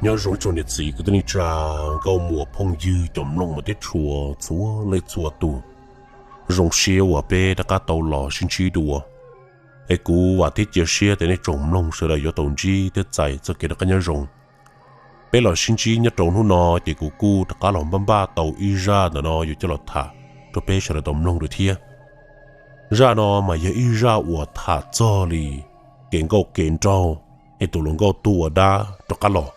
Nyob zoo tsoom niam txiv kwv tij neej tsa, nkauj muam phooj ywg cov mloog mas thiab tshua txhua leej txhua tus. Zoo siab uas peb rov qab tau los sib ntsib dua, es kuv vam thiab cia siab tias nej tsoom mloog sawv daws yuav tau ntsib thiab txais txoj kev rov qab nyob zoo. Peb los sib ntsib nyob rau hnub no, ces kuv kuj rov qab los npaj npaj tau ib zaj ntawm no yuav coj los tham rau peb sawv daws tau mloog dua thiab. Zaj no mas yog ib zaj uas tham txog li kev nkauj kev nraug, es tus hluas nkauj tuag ua dab rov qab los.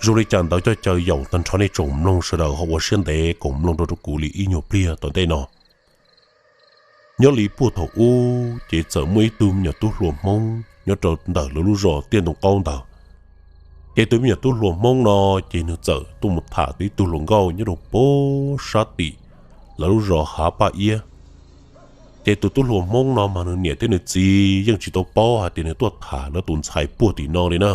Zoo li cas ntawd coj caw yaum tag nrho nej tsoom mloog sawv daws ho ua siab ntev koom mloog rau rau kuv li ib nyuag pliag tom ntej no. Nyob li puag thaum ub ces txawm muaj ib tug me nyuam tub hluas Hmoob nyob rau ntawm lawv lub zos Tiaj Ntoo Qaub ntawd. Ces tus me nyuam tub hluas Hmoob no, ces nws txawm tuaj mus tham ib tug hluas nkauj nyob rau pem sab tim lawv lub zos Hav Paj Iab. Ces tus tub hluas Hmoob no mas nws niam thiab nws txiv yeej tsis tau paub hais tias nws tuaj tham lawv tus ntxhais puag tim no li na.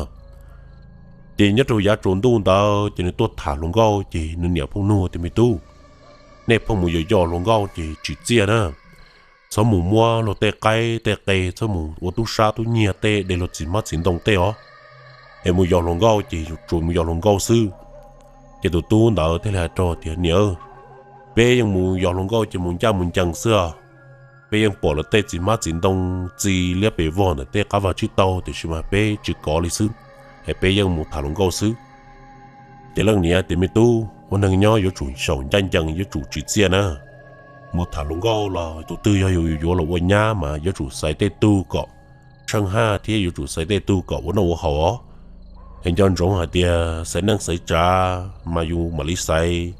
Ces nyob rau yav tsaus ntuj ntawd ces nws tuaj tham hluas nkauj, ces nws niam pheej nug tias, Me tub, nej pheej mus yos yos hluas nkauj ces tsim txiaj na, txhob mus muab luag tej qaib tej qe, txhob mus ua tub sab tub nyiag tej de luag txiv hmab txiv ntoo tej os, es mus yos hluas nkauj ces tsuas mus yos hluas nkauj xwb. Ces tus tub ntawd thiaj li hais rau tias, Niam, peb yeej mus yos hluas nkauj ces mus ncaj mus ncees xwb os. Peb yeej pom lawv tej txiv hmab txiv ntoo txi liab pes vog ntawm tej qab vag tsib taug, tiam sis mas peb tsis kov li xwb, es peb yeej mus tham hluas nkauj xwb. Ces leej niam tias, Me tub, ua neeg nyob yuav tsum xyaum ncaj ncees, yuav tsum tsim txiaj na. Mus tham hluas nkauj los tus twg yog yus yuav los ua nyab mas yuav tsum xaiv tej tug kom tsheej haj thiab yuav tsum xaiv tej tug kom ua noj ua haus os. Es nco ntsoov hais tias xaiv neej xaiv tsav mas yus mam li xaiv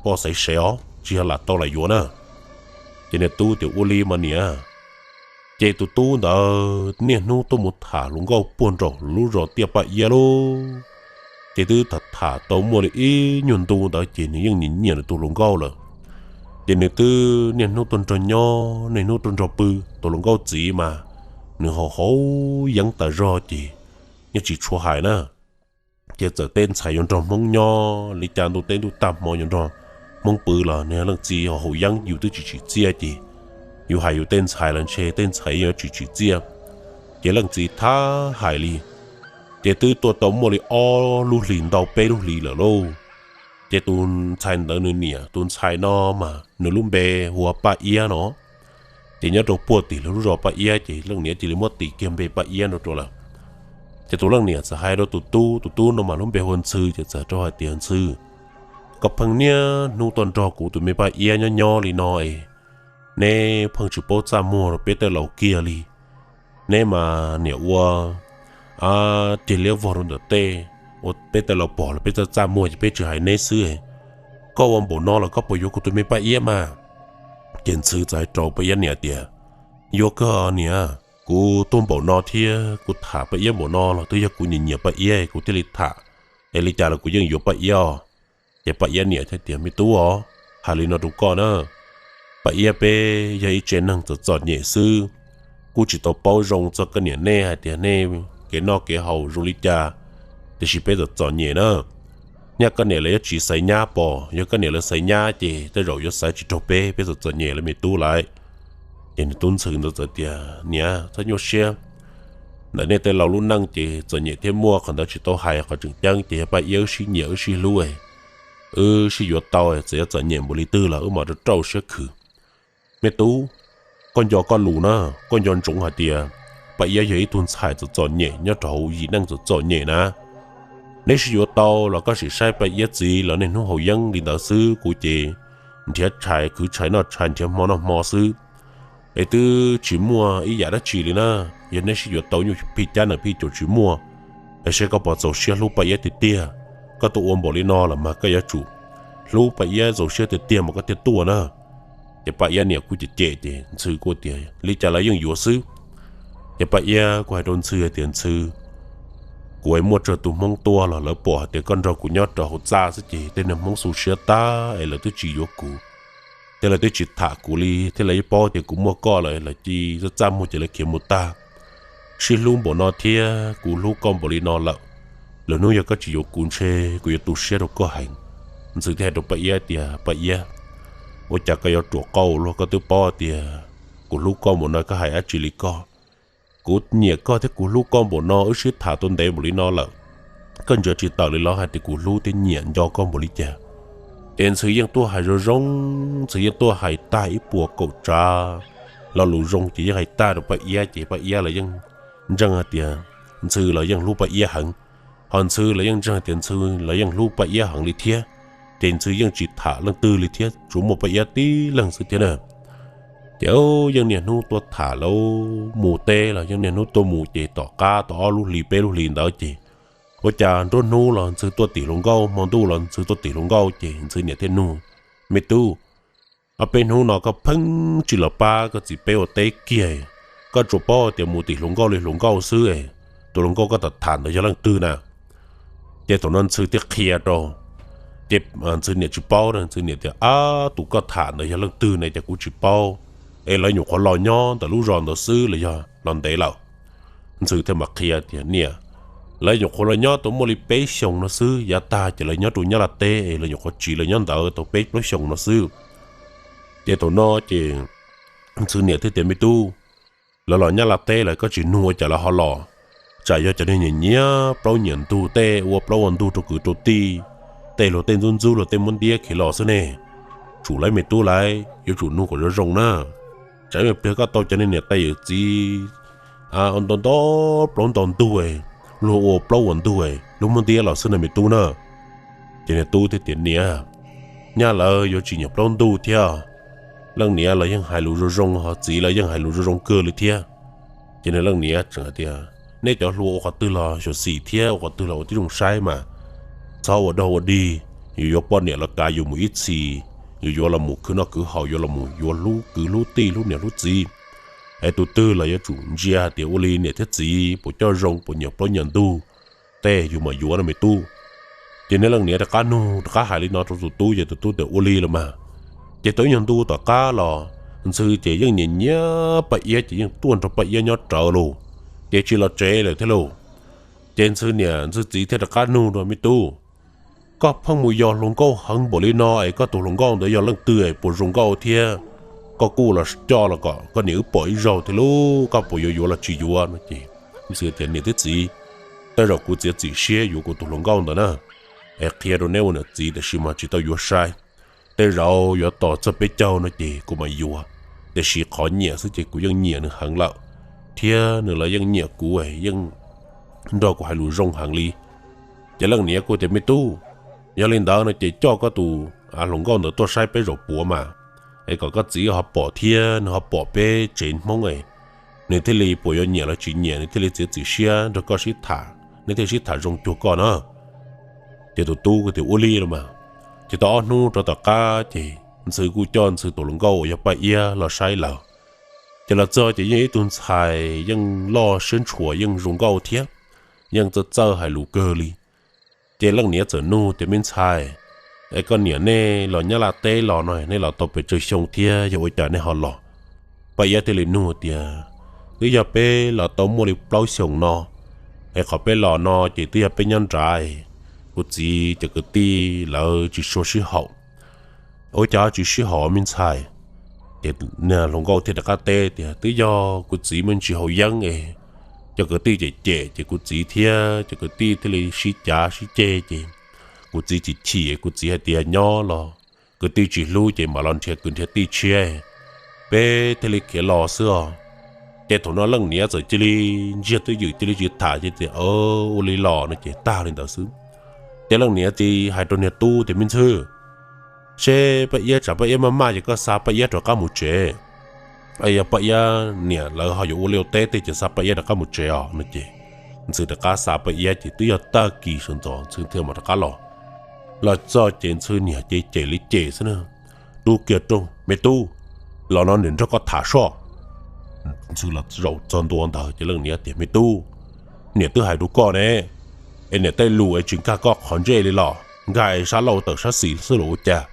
poj xaiv sev os, tsis yog lam tau lam yuav na. Ces niag tub tias, Ua li mas niam. Ces tus tub ntawd niaj hnub tuaj mus tham hluas nkauj puag nraum lub zos Tiaj Paj Iab lauj. Ces twb tham tham tau muaj li ib nyuag ntu ntawd ces nws yeej nyiam nyiam nws tus hluas nkauj lawm. Ces nws twb niaj hnub tuaj nrog nyob, niaj hnub tuaj nrog pw. Tus hluas nkauj txiv mas nws haus haus yeeb tas zog ces yeej tsis tshua hais na. Ces txawm tej ntxhais yuav nrog Hmoob nyob li cas ntuj teb ntuj tag hmo yuav nrog Hmoob pw los nws leej txiv haus haus yeeb yus twb tsis tsim txiaj ces yus hais yus tej ntxhais los ntshe tej ntxhais yuav tsis tsim txiaj. Ces leej txiv thab hais li, ces twb tuaj tau muaj li ob lub hlis ntau peb lub hlis lawm lauj. Ces tus ntxhais ntawd nws niam, tus ntxhais no mas nws lub npe hu ua Paj Iab no. Ces nyob rau puag tim lawv lub zos Paj Iab ces leej niam cia li muab tis kiag npe Paj Iab no rau lawm. Ces tus leej niam txawm hais rau tus tub, tus tub no mas lub npe hu ua Ntxhw, ces txawm rau hais tias, Ntxhw, koj pheej niaj hnub tuaj nrog kuv tus me Paj Iab nyob nyob li no es neb pheej tsis paub txaj muag rau peb tej laus kiag li. Neb mas niam ua ceg liab vog rau ntawm tej, ua peb tej laus pom los peb txaj txaj muag ces peb tsis hais neb xwb. Koj ua npaum no los koj puas yuav kuv tus me Paj Iab mas? Ces Ntxhw txawm hais rau Paj Iab niam tias, Yuav kawg niam, kuv tuaj npaum no thiab kuv tham Paj Iab npaum no los twb yog kuv nyiam nyiam Paj Iab kuv thiaj li tham, es li cas los kuv yeej yuav Paj Iab os. Ces Paj Iab niam thiaj tias, Me tub os, hais li no rau koj na, Paj Iab peb yog ib tsev neeg txom txom nyem xwb, kuj tsis tau paub zoo txog koj niam nej hais tias nej kev noj kev haus zoo li cas, tiam sis peb txom txom nyem na. Nyaj koj niam lawv yuav tsis xaiv nyab pom, yog koj niam lawv xaiv nyab ces tej zaum yuav xaiv tsis raug peb, peb txom txom nyem lawm me tub lauj. Ces nws tub Ntxhw ntawd txawm tias, Niam, txhob nyuaj siab, ntawm nej tej laus lub neej ces txom nyem thiab muaj, qhov ntawd tsis tau hais, qhov tseem ceeb ces yog Paj Iab wb sib nyiam wb sib hlub, wb sib yuav tau, txawm yuav txom nyem npaum li twg los wb mam rau rau siab khwv. Me tub, koj nco koj lus na, koj nco ntsoov hais tias Paj Iab yog ib tug ntxhais txom txom nyem nyob rau hauv yim neej txom txom nyem na. Neb sib yuav tau los koj sim saib Paj Iab txiv los niaj hnub haus yeeb li ntawd xwb, kuv ces nrhiav tshais khwv tshais noj tshais nrhiav hmo noj hmo xwb, es twb tsis muaj ib yam dab tsi li na. Yog neb sib yuav tau nyuj phij cab nees phij caum tsis muaj, es seb koj puas txaus siab hlub Paj Iab tiag tiag. Koj tuaj ua npaum li no los mas koj yuav tsum hlub Paj Iab txaus siab tiag tiag mas koj thiaj tuaj na. Ces Paj Iab niam kuj cem cem ces Ntxhw kuj tias, Li cas los yeej yuav xwb. Ces Paj Iab kuj hais rau Ntxhw hais tias, Ntxhw, kuv es muaj tsawg tus Hmoob tuaj los lawv pom hais tias koj nrog kuv nyob rau hauv txaj xwb ces tej neeg Hmoob xu siab tag es lawv twb tsis yuav kuv, thiab lawv twb tsis tham kuv li, thiab lawv yeej paub tias kuv muaj koj lawm, lawv cia li txaj muag ces lawv khiav mus tag. Sib hlub npaum no thiab kuv hlub koj npaum li no lawm, lwm hnub yog koj tsis yuav kuv ntshe kuv yuav tu siab rau koj heev. Ntxhw thiaj hais rau Paj Iab tias, Paj Iab, ua cas koj yuav ruam qau luag, koj twb paub tias kuv hlub koj npaum no koj hais dab tsi li koj. Kuv nyiam koj thiab kuv hlub koj npaum no wb sib tham tau ntev npaum li no lawm, koj ntsia tsis tawm li los hais tias kuv hlub thiab nyiam nco koj npaum li cas. Ces Ntxhw yeej tuaj hais zoo zoo, Ntxhw yeej tuaj hais tag ib puas kaum tsav lo lus zoo ces yeej hais tag rau Paj Iab, ces Paj Iab los yeej ntseeg hais tias Ntxhw los yeej hlub Paj Iab heev, ho Ntxhw los yeej ntseeg hais tias Ntxhw los yeej hlub Paj Iab heev li thiab. Ces Ntxhw yeej tsis tham leej twg li thiab, tsuas muaj Paj Iab tib leeg xwb thiab na. Ces yeej niaj hnub tuaj tham lawm, mus teb los yeej niaj hnub tuaj mus, ces tom qab tau ob lub hlis peb lub hlis ntawd ces ua cas nruab hnub los Ntxhw tuaj tim hluas nkauj, hmo ntuj los Ntxhw tuaj tim hluas nkauj, ces Ntxhw niam thiaj nug: Me tub, ob peb hnub no koj pheej tsis los pab koj txiv peb ua teb kiag, koj tsuas paub tias mus tim hluas nkauj li hluas nkauj xwb, tus hluas nkauj koj tham tham ntawd yog leej twg na? Ces thaum no Ntxhw thiaj qhia rau, ces Ntxhw niam tsis paub, Ntxhw niam tias: Ab, tus koj tham ntawd yog leej twg ne, ces kuv tsis paub, es lawv nyuam qhuav los nyob ntawm lub zos ntawd xwb los yog los ntev lawm? Ntxhw thiaj mam qhia tias: Niam, lawv nyuam qhuav los nyob tau muaj li peb xyoos no xwb, yav tag ces lawv nyob rau Nyab Laj teb es lawv nyuam qhuav tsiv los nyob ntawd tau peb plaub xyoos no xwb. Ces thaum no ces Ntxhw niam thiaj tias: Me tub, lawv los Nyab Laj teb lawm koj tsis nug ua cas lawv ho los? Tsam yog cov neeg nyiam nyiam plaub nyiam ntug, tej ua plaub ua ntug rau kwv rau tij, tej luag tej ntxub ntxub luag tej muab ntiab khiav los xwb ne. Tsum lawv me tub lawv yuav tsum nug kom zoo zoo na, tsam ib pliag koj tau cov neeg niam tais yawm txiv nto nto plaub nto ntug, luag ua plaub ua ntug, luag muab ntiab los xwb no me tub na. Ces niag tub thiaj tias: Niam, nyaj lawv yuav tsis nyiam plaub ntug thiab, leej niam los yeej hais lus zoo zoo, ho txiv los yeej hais lus zoo zoo kawg li thiab. Ces nws leej niam tseem hais tias: Nej cov hluas ua qhov twg los xyuam xim thiab ua qhov twg los ua tib zoo saib mas, txhob ua dog ua dig. Yus yuav poj niam los kav yus mus ib txhis, yus yuav los mus khwv noj khwv haus, yuav los mus yuav hlub kwv hlub tij hlub niam hlub txiv, es tus twg los yuav tsum ntsia hais tias ua li niam thiab txiv puas coj zoo, puas nyiam plaub nyiam ntug, tej yus mam yuav no me tub. Ces nws leej niam rov qab nug rov qab hais li no rau tus tub ces tus tub tias ua li los mas. Ces tau ib nyuag ntu tom qab los Ntxhw ces yeej nyiam nyiam Paj Iab ces yeej tuaj nrog Paj Iab nyob rawv lawm, ces tsis los tsev lawm thiab lauj. Ces Ntxhw niam Ntxhw txiv thiaj rov qab nug rau: Me tub, koj pheej mus yos hluas nkauj heev npaum li no es koj tus hluas nkauj ntawd yog leej twg es puas zoo nkauj thiab? Koj kuj los coj los kom koj niam wb pom ib zaug thiab lauj, koj puas yuav yuav los tsis yuav no? Ces Ntxhw tias: Niam thiab txiv, tej zaum kuv txiav txim siab yuav kuv tus hluas nkauj ntawd na, es qhia rau neb ua niam txiv, tiam sis mas tsis tau yuav sai. Tej zaum yuav tos txog peb caug no ces kuv mam yuav, tiam sis qhov nyiam xwb ces kuv yeej nyiam nws heev lawm, thiab nws los yeej nyiam kuv, yeej nrog kuv hais lus zoo heev li. Ces leej niam kuj tias: Me tub, yog li ntawd no ces coj koj tus hluas nkauj ntawd tuaj saib peb zaum puav mas, es kom koj txiv ho pom thiab nws ho pom peb tsev Hmoob, nws thiaj li puas yuav nyiam los tsis nyiam, nws thiaj li txiav txim siab nrog koj sib tham, neb thiaj sib tham zoo cuag koj na. Ces tus tub kuj tias: Ua li los mas. Ces tau ob hnub rau tom qab ces Ntxhw kuj coj Ntxhw tus hluas nkauj uas yog Paj Iab los saib lawm. Ces los txog ces yeej ib tug ntxhais yeej loj siab ntshua, yeej zoo nkauj thiab, yeej txawj txawj hais lus kawg li. Ces leej niam txawm nug tias: Me ntxhais, es koj niam nej los Nyab Laj teb los no nej los tau pes tsawg xyoo thiab yog ua cas nej ho los? Paj Iab thiaj li nug tias: Twb yog peb los tau muaj li plaub xyoos no, es qhov peb los no ces twb yog peb nyob nrad, kuv txiv cov kwv tij lawv tsis tshua sib haum. Ua cas tsis sib haum me ntxhais? Ces hluas nkauj thiaj rov qab teb tias: Twb yog kuv txiv muaj ntsis haus yeeb es cov kwv tij cem cem ces kuv txiv thiab cov kwv tij thiaj li sib cav sib ceg ces kuv txiv chim chim, kuv txiv hais tias nyob los kwv tij tsis hlub ces mam los nrhiav kwv nrhiav tij tshiab, peb thiaj li khiav los xwb os. Ces thaum no leej niam txawm cia li ntsiag twj ywm, cia li tsis tham, ces tias: Ua li los no ces tag li ntawd xwb. Ces leej niam txawm hais rau niag tub tias: Me ntxhw, seb Paj Iab, tsam Paj Iab maj maj ces koj xa Paj Iab rov qab mus tsev. Yog Paj Iab niam lawv ho yuav ua liaj ua teb tej ces xa Paj Iab rov qab mus tsev os no ces Ntxhw rov qab xa Paj Iab ces twb yog tag kis sawv ntxov Ntxhw thiaj mam rov qab los. Los txog ces Ntxhw niam ces cem li cem xwb na: Rub kiag rooj, me tub, los no niam nrog koj tham soj. Ntxhw los zaum txog ntua ntawd ces leej niam tias: Me tub, niam twb hais rau koj ne, es niam tej lus es tsis nkag koj qhov ntsej li los nkag sab laug tawm sab xis xwb los ua cas?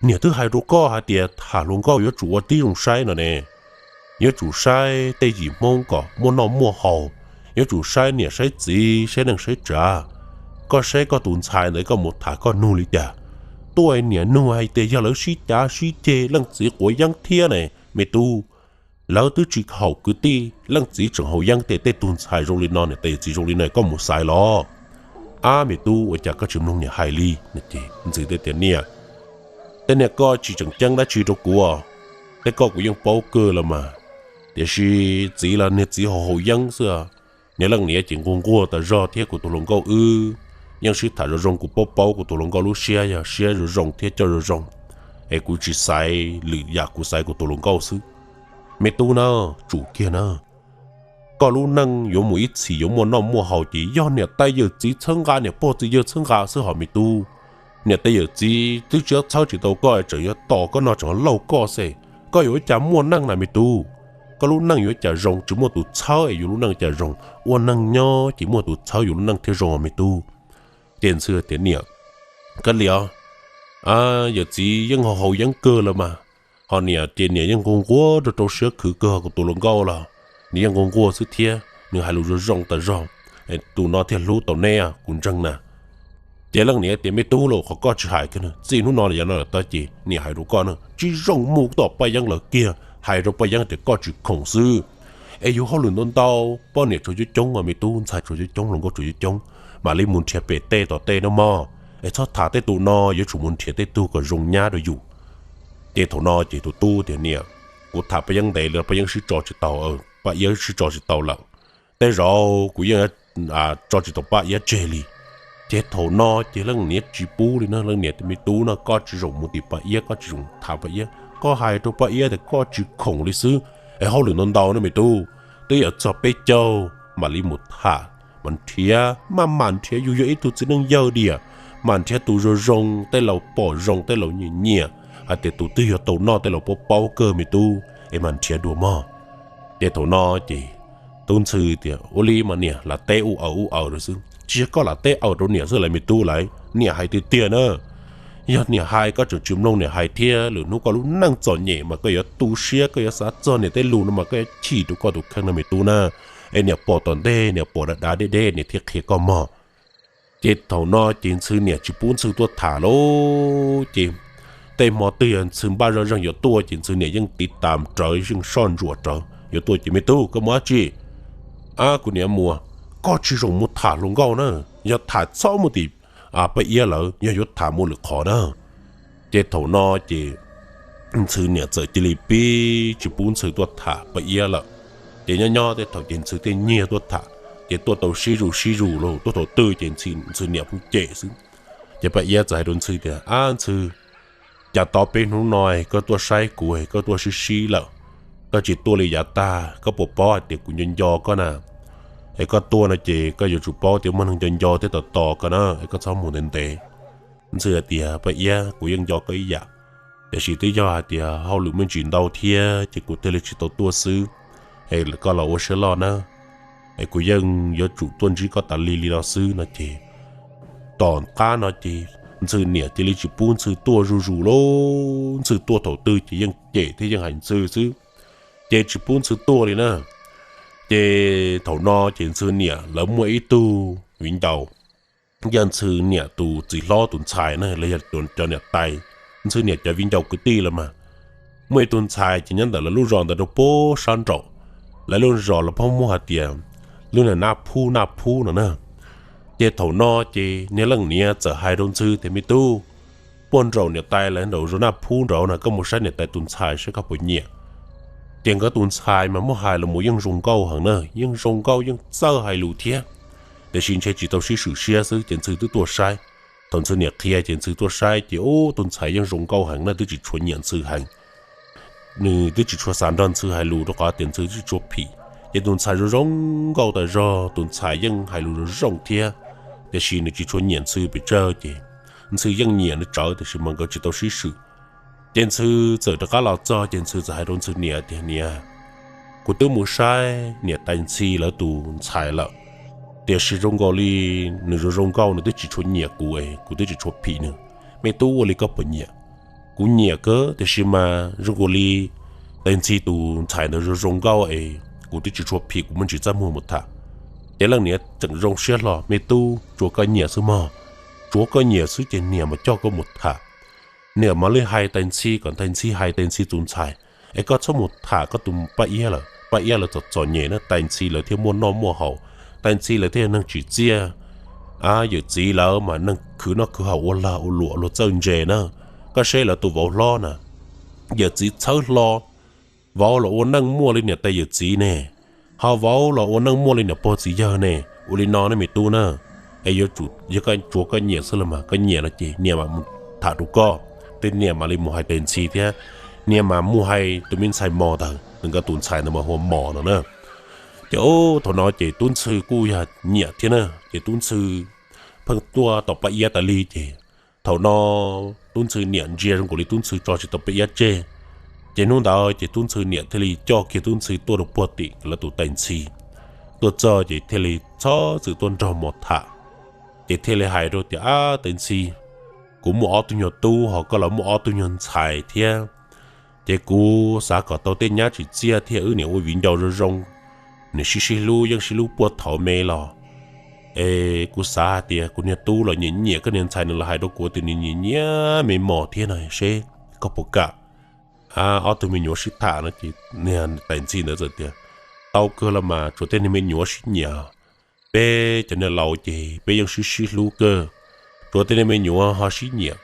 Niam twb hais rau koj hais tias tham hluas nkauj yuav tsum ua tib zoo saib no ne, yuav tsum saib tej yim Hmoob kom muaj noj muaj haus, yuav tsum saib niam saib txiv, saib neej saib tsav. Koj saib koj tus ntxhais ntawd koj mus tham koj nug li cas? Tuaj niam nug hais tias yog lawv sib cav sib ceg leej txiv quav yeeb thiab ne, me tub. Lawv twb tsis haum kwv tij, leej txiv tseem haus yeeb tias tej tug ntxhais zoo li no, niam tais txiv zoo li no koj mus xaiv los. Ab me tub, ua cas koj tsis mloog niam hais li? Ntxhw teb tias, Niam, tej niag koj tsis tseem ceeb dab tsi rau kuv os. Tej koj kuv yeej paub kawg los mas, tiam sis txiv los niag txiv haus haus yeeb xwb. Niag leej niam ces nquag nquag tas zog thiab kuv tus hluas nkauj wb yeej sib tham zoo zoo, kuv paub paub kuv tus hluas nkauj lub siab yog siab zoo zoo thiab coj zoo zoo, es kuv tsis xaiv lwm yam, kuv xaiv kuv tus hluas nkauj xwb. Me tub na, tsum kiag na, koj lub neej yuav mus ib txhis yuav muaj noj muaj haus ces yog niam tais yawm txiv txhawb nqa, niam pog txiv yawg txhawb nqa xwb hos me tub. Niam tais yawm txiv twb tsis txhawb tsis tau koj, tseem yuav tos koj noj tseem lauj koj xwb, koj yuav ua cas muaj neej na me tub? Koj lub neej yuav cas zoo tsis muaj tus txhawb es yus lub neej cas zoo? Ua neej nyob ces muaj tus txhawb yus lub neej thiaj zoo me tub. Ces Ntxhw tias, Niam, kawg li os, yawm txiv yeej haus haus yeeb kawg los mas, hos niam ces niam yeej nquag nquag rau rau siab khwv kawg, kuv tus hluas nkauj los nws yeej nquag nquag xwb thiab, nws hais lus zoo zoo tas zog, tus no thiaj hlub tau neb, kuv ntseeg na. Ces leej niam tias, Me tub, los qhov koj tsis hais kiag, txij hnub no los yav no lawm tod ces niam hais rau koj na, tsis zoo mus tom Paj Yeeb lawv kiag, hais rau Paj Yeeb tias koj tsis khoom xwb, es yus hauj lwm ntau ntau, poj niam tsuas coob coob os me tub, ntxhais tsuas coob coob, hluas nkauj tsuas coob coob, mam li mus nrhiav pem tej tom tej no mog, es txhob tham tej tus no, yuav tsum mus nrhiav tej tug kom zoo nyab rau yus. Ces thaum no ces tus tub tias, Niam, kuv tham Paj Yeeb ntev li, Paj Yeeb sib tso tsis tau, Paj Iab sib tso tsis tau lawm, tej zaum kuv yeej tso tsis tau Paj Iab tseg li. Ces thaum no ces leej niam tsis pub li na, leej niam tias, Me tub no, koj tsis zoo mus tim Paj Iab, koj tsis zoo tham Paj Iab, koj hais rau Paj Iab tias koj tsis khoom li xwb, es hauj lwm ntau ntau no me tub, twb yuav txog peb caug mam li mus tham, mas nrhiav, maj mam nrhiav, yus yog ib tug txiv neej yawg diam, mas nrhiav tus zoo zoo, tej laus pom zoo, tej laus nyiam nyiam, hais tias tus twg yuav tau noj tej laus paub paub kawg me tub, es mas nrhiav dua mog. Ces thaum no ces tub Ntxhw tias, Ua li mas niam, lam teb ua aws ua aws rau xwb, tsis yog koj lam teb aws rau niam xwb lauj me tub lauj, niam hais tiag tiag na. Yog niam hais koj tseem tsis mloog niam hais thiab, lwm hnub koj lub neej txom nyem mas koj yuav tu siab, koj yuav xav txog niam tej lus no mas koj yuav chim rau koj tus kheej no me tub na. Es niam pom tom ntej, niam pom dav dav deb deb niam thiaj qhia koj mog. Ces thaum no ces Ntxhw niam tsis pub Ntxhw tuaj tham lauj. Ces tej hmo twg yog Ntxhw npaj zoj zeeg yuav tuaj ces Ntxhw niam yeej tiv tas rawv, yeej soj ntsuam rawv yuav tuaj ces, Me tub, koj mus dab tsi? Ab, kuv niam mus. Koj tsis zoo mus tham hluas nkauj na, yog tham txhob mus tim Paj Iab lawv, yog yuav tham mus lwm qhov na. Ces thaum no ces Ntxhw niam txawm cia li pib tsis pub Ntxhw tuaj tham Paj Iab lawm. Ces nyob nyob tej thaum ces Ntxhw thiaj nyiag tuaj tham, ces tuaj tau sib zus sib zus los tuaj thaum twg ces Ntxhw niam pheej cem xwb. Ces Paj Iab txawm hais rau Ntxhw tias, Ab Ntxhw, cas tau peb hnub no koj tuaj saib kuv, koj tuaj sib sib lawm, koj tsis tuaj li yav tag, koj puas paub hais tias kuv nco nco koj na? Es koj tuaj no ces koj yuav tsum paub tias muaj neeg nco nco thiab tos tos koj na, es koj txhob mus ntev ntev. Ntxhw hais tias, Paj Iab, kuv yeej nco koj ib yam, tiam sis twb yog hais tias hauj lwm me ntsis ntau thiab ces kuv thiaj li tsis tau tuaj xwb. Es koj los ua siab loj nawb, es kuv yeej yuav tsum tuaj ntsib koj tas li li no xwb no ces, tom qab no ces Ntxhw niam cia li tsis pub Ntxhw tuaj zuj zus lauj. Ntxhw tuaj thaum twg ces yeej cem thiab yeej hais Ntxhw xwb, ces tsis pub Ntxhw tuaj li na. Ces thaum no ces Ntxhw niam lawv muaj ib tug viv ncaus, yog Ntxhw niam tus txiv hlob tus ntxhais na, los yog cov niam tais, Ntxhw niam cov viv ncaus kwv tij los mas, muaj ib tug ntxhais ces nyob ntawm lawv lub zos ntawd rau puag sab nraum, lawv lub zos los pheej muaj hais tias lub niag Naj Phub, Naj Phub no na. Ces thaum no ces niag leej niam txawm hais rau Ntxhw tias, Me tub, puag nraum niam tais lawv nraum zos Naj Phub nraud no, koj mus saib niam tais tus ntxhais saib koj puas nyiam. Ces nkawd tus ntxhais mas muab hais los mus yeej zoo nkauj heev na, yeej zoo nkauj yeej txawj hais lus thiab, tiam sis ntshe tsis tau sib swm siab xwb ces Ntxhw twb tuaj saib. Thaum Ntxhw niam qhia ces Ntxhw tuaj saib ces ub, tus ntxhais yeej zoo nkauj heev na, twb tsis tshua nyiam Ntxhw heev. Nws twb tsis tshua xav nrog Ntxhw hais lus rau qhov tias Ntxhw twb tsis tshua phim. Ces tus ntxhais zoo zoo nkauj tas zog, tus ntxhais yeej hais lus zoo zoo thiab, tiam sis nws tsis tshua nyiam Ntxhw pes tsawg ces Ntxhw yeej nyiam nws tsawv tiam sis mas nkawd tsis tau sib swm. Ces Ntxhw txawm rov qab los txog ces Ntxhw txawm hais rau Ntxhw niam tias, Niam, kuv twb mus saib niam tais Ntxhi lawv tus ntxhais lawm, tiam sis zoo nkaus li nws zoo zoo nkauj, nws twb tsis tshua nyiam kuv es kuv twb tsis tshua phim nws. Me tub, ua li koj puas nyiam? Kuv nyiam kawg, tiam sis mas zoo nkaus li tais Ntxhi tus ntxhais ntawd zoo zoo nkauj es kuv twb tsis tshua phim, kuv muaj ntsis txaj muag mus tham. Ces leej niam tseem zoo siab hlo, Me tub, tsuav koj nyiam xwb mog, tsuav koj nyiam xwb ces niam mam coj koj mus tham. Niam mam li hais tais Ntxhi kom tais Ntxhi hais tais Ntxhi tus ntxhais, es koj txhob mus tham koj tus Paj Iab lawm, Paj Iab lawv txom txom nyem na, tais Ntxhi lawv thiaj muaj noj muaj haus, tais Ntxhi lawv thiaj neeg tsim txiaj. Yawm txiv lawv mas neeg khwv noj khwv haus ua lag ua luam luag txawj ntse na. Koj saib lawv tus vauv hlob na, yawm txiv txhawb hlo, vauv los ua neej muaj li niam tais yawm txiv ne, ho vauv los ua neej muaj li niam pog txiv yawg ne. Ua li no ne me tub na, es yuav tsum yog koj tsuav koj niam xwb los mas koj niam no ces niam mam mus tham rau koj, tej niam mam li mus hais tais ntxhi thiab, niam mam mus hais tus me ntxhais mos ntawd, nkawd tus ntxhais ntawd mas hu ua mos no na. Ces thaum no ces tub ntxhw kuj yog nyiam thiab na, ces tub ntxhw pheej tuaj tom Paj Iab tas li ces thaum no tub ntxhw niam ntsia zoo nkaus li tub ntxhw tso tsis tau Paj Iab tseg. Ces hnub ntawd ces tub ntxhw niam thiaj li coj kiag tub ntxhw tuaj rau puag tim lawv tus tais ntxhi. Tuaj txog ces thiaj li txhob txwm tuaj nrog mos tham, ces thiaj li hais rau tias, Ab tais ntxhi, kuv muaj ob tug nyuag tub ho koj los muaj ob tug nyuag ntxhais thiab, ces kuv xav kom tau tej nyab tsim txiaj thiab wb niam ua viv ncaus zoo zoo, nws sib sib hlub yeej sib hlub puag thaum me los. Es kuv xav hais tias kuv niag tub los nyiam nyiam koj niag ntxhais, nws los hais rau kuv tias nws nyiam nyiam me mos thiab no, seb koj puas kam ob tug me nyuam sib tham no. Ces niag tais ntxhi ntawd txawm tias, Tau kawg los mas, tsuas tej niag me nyuam sib nyiam, peb cov niag laus ces peb yeej sib sib hlub kawg, tsuas tej niag me nyuam ho sib nyiam.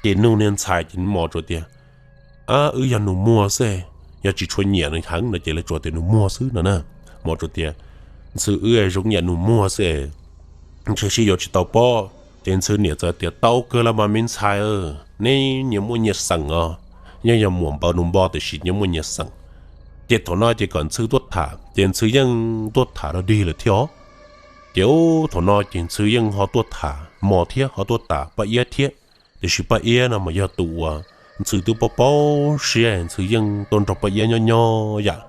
Ces nug niag ntxhais ces mos tsuas tias, Ab, wb yog nus muag xwb, yog tsis tshua nyiam nws heev no ces lawv tsuas tias nus muag xwb no na. Mos tsuas tias, Ntxhw, wb zoo yam nus muag xwb, ntshe sib yuav tsis tau pob. Ces ntxhw niam txawm tias, Tau kawg los mas me ntxhais, neb nyias muaj nyias xeem os, yeej yog muam npaws nus npo tiam sis nyias muaj nyias xeem. Ces thaum no ces kom ntxhw tuaj tham ces ntxhw yeej tuaj tham dog dig lawm thiab os. Ces thaum no ces ntxhw yeej ho tuaj tham mos thiab ho tuaj tham Paj Iab thiab, tiam sis Paj Iab no mas yog tus uas ntxhw twb paub paub siab, ntxhw yeej tuaj nrog Paj Iab nyob nyob yam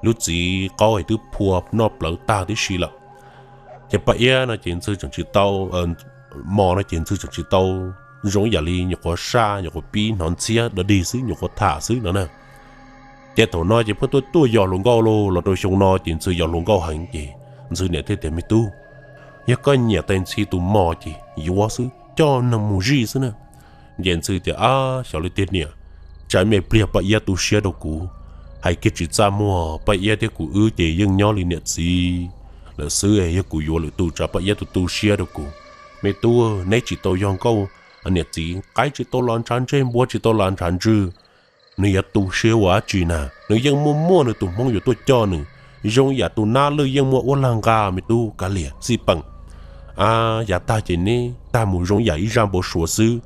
lub txiv qaub es twb phua noj plawv tag tib si lawm. Ces Paj Iab no ces ntxhw tseem tsis tau, mos no ces ntxhw tseem tsis tau zoo ib yam li nyuam qhuav saj, nyuam qhuav pib hnov ntxhiab dog dig xwb, nyuam qhuav tham xwb no na. Ces thaum no ces pheej tuaj tuaj yos hluas nkauj lauj. Los rau xyoo no ces ntxhw yos hluas nkauj heev ces ntxhw niam thiaj tias, Me tub, yog koj nyiam tais ntxhi tus mos ces yuav xwb, coj neeg mus zij xwb na. Ces ntxhw tias, Ab, xyov li tiag niam, tsam me pliag Paj Iab tu siab rau kuv, hais kiag tsis txaj muag, Paj Iab thiab kuv wb ces yeej nyob li niam txiv lawm xwb, yog kuv yuav lwm tus tsam Paj Iab tu tu siab rau kuv. Me tub, neb tsis tau yog nkauj niam txiv, qaib tsis tau los ntshav ntsej, npua tsis tau los ntshav ntswg, nws yuav tu siab ua dab tsi na? Nws yeej muaj muaj nws tus hmoob yuav tuaj coj nws, zoo yam tus nab lwj yeej muaj uab lag nqa. Me tub, kav liam xij peem, yav tag ces neb tag mus zoo yam ib zaj npau suav xwb.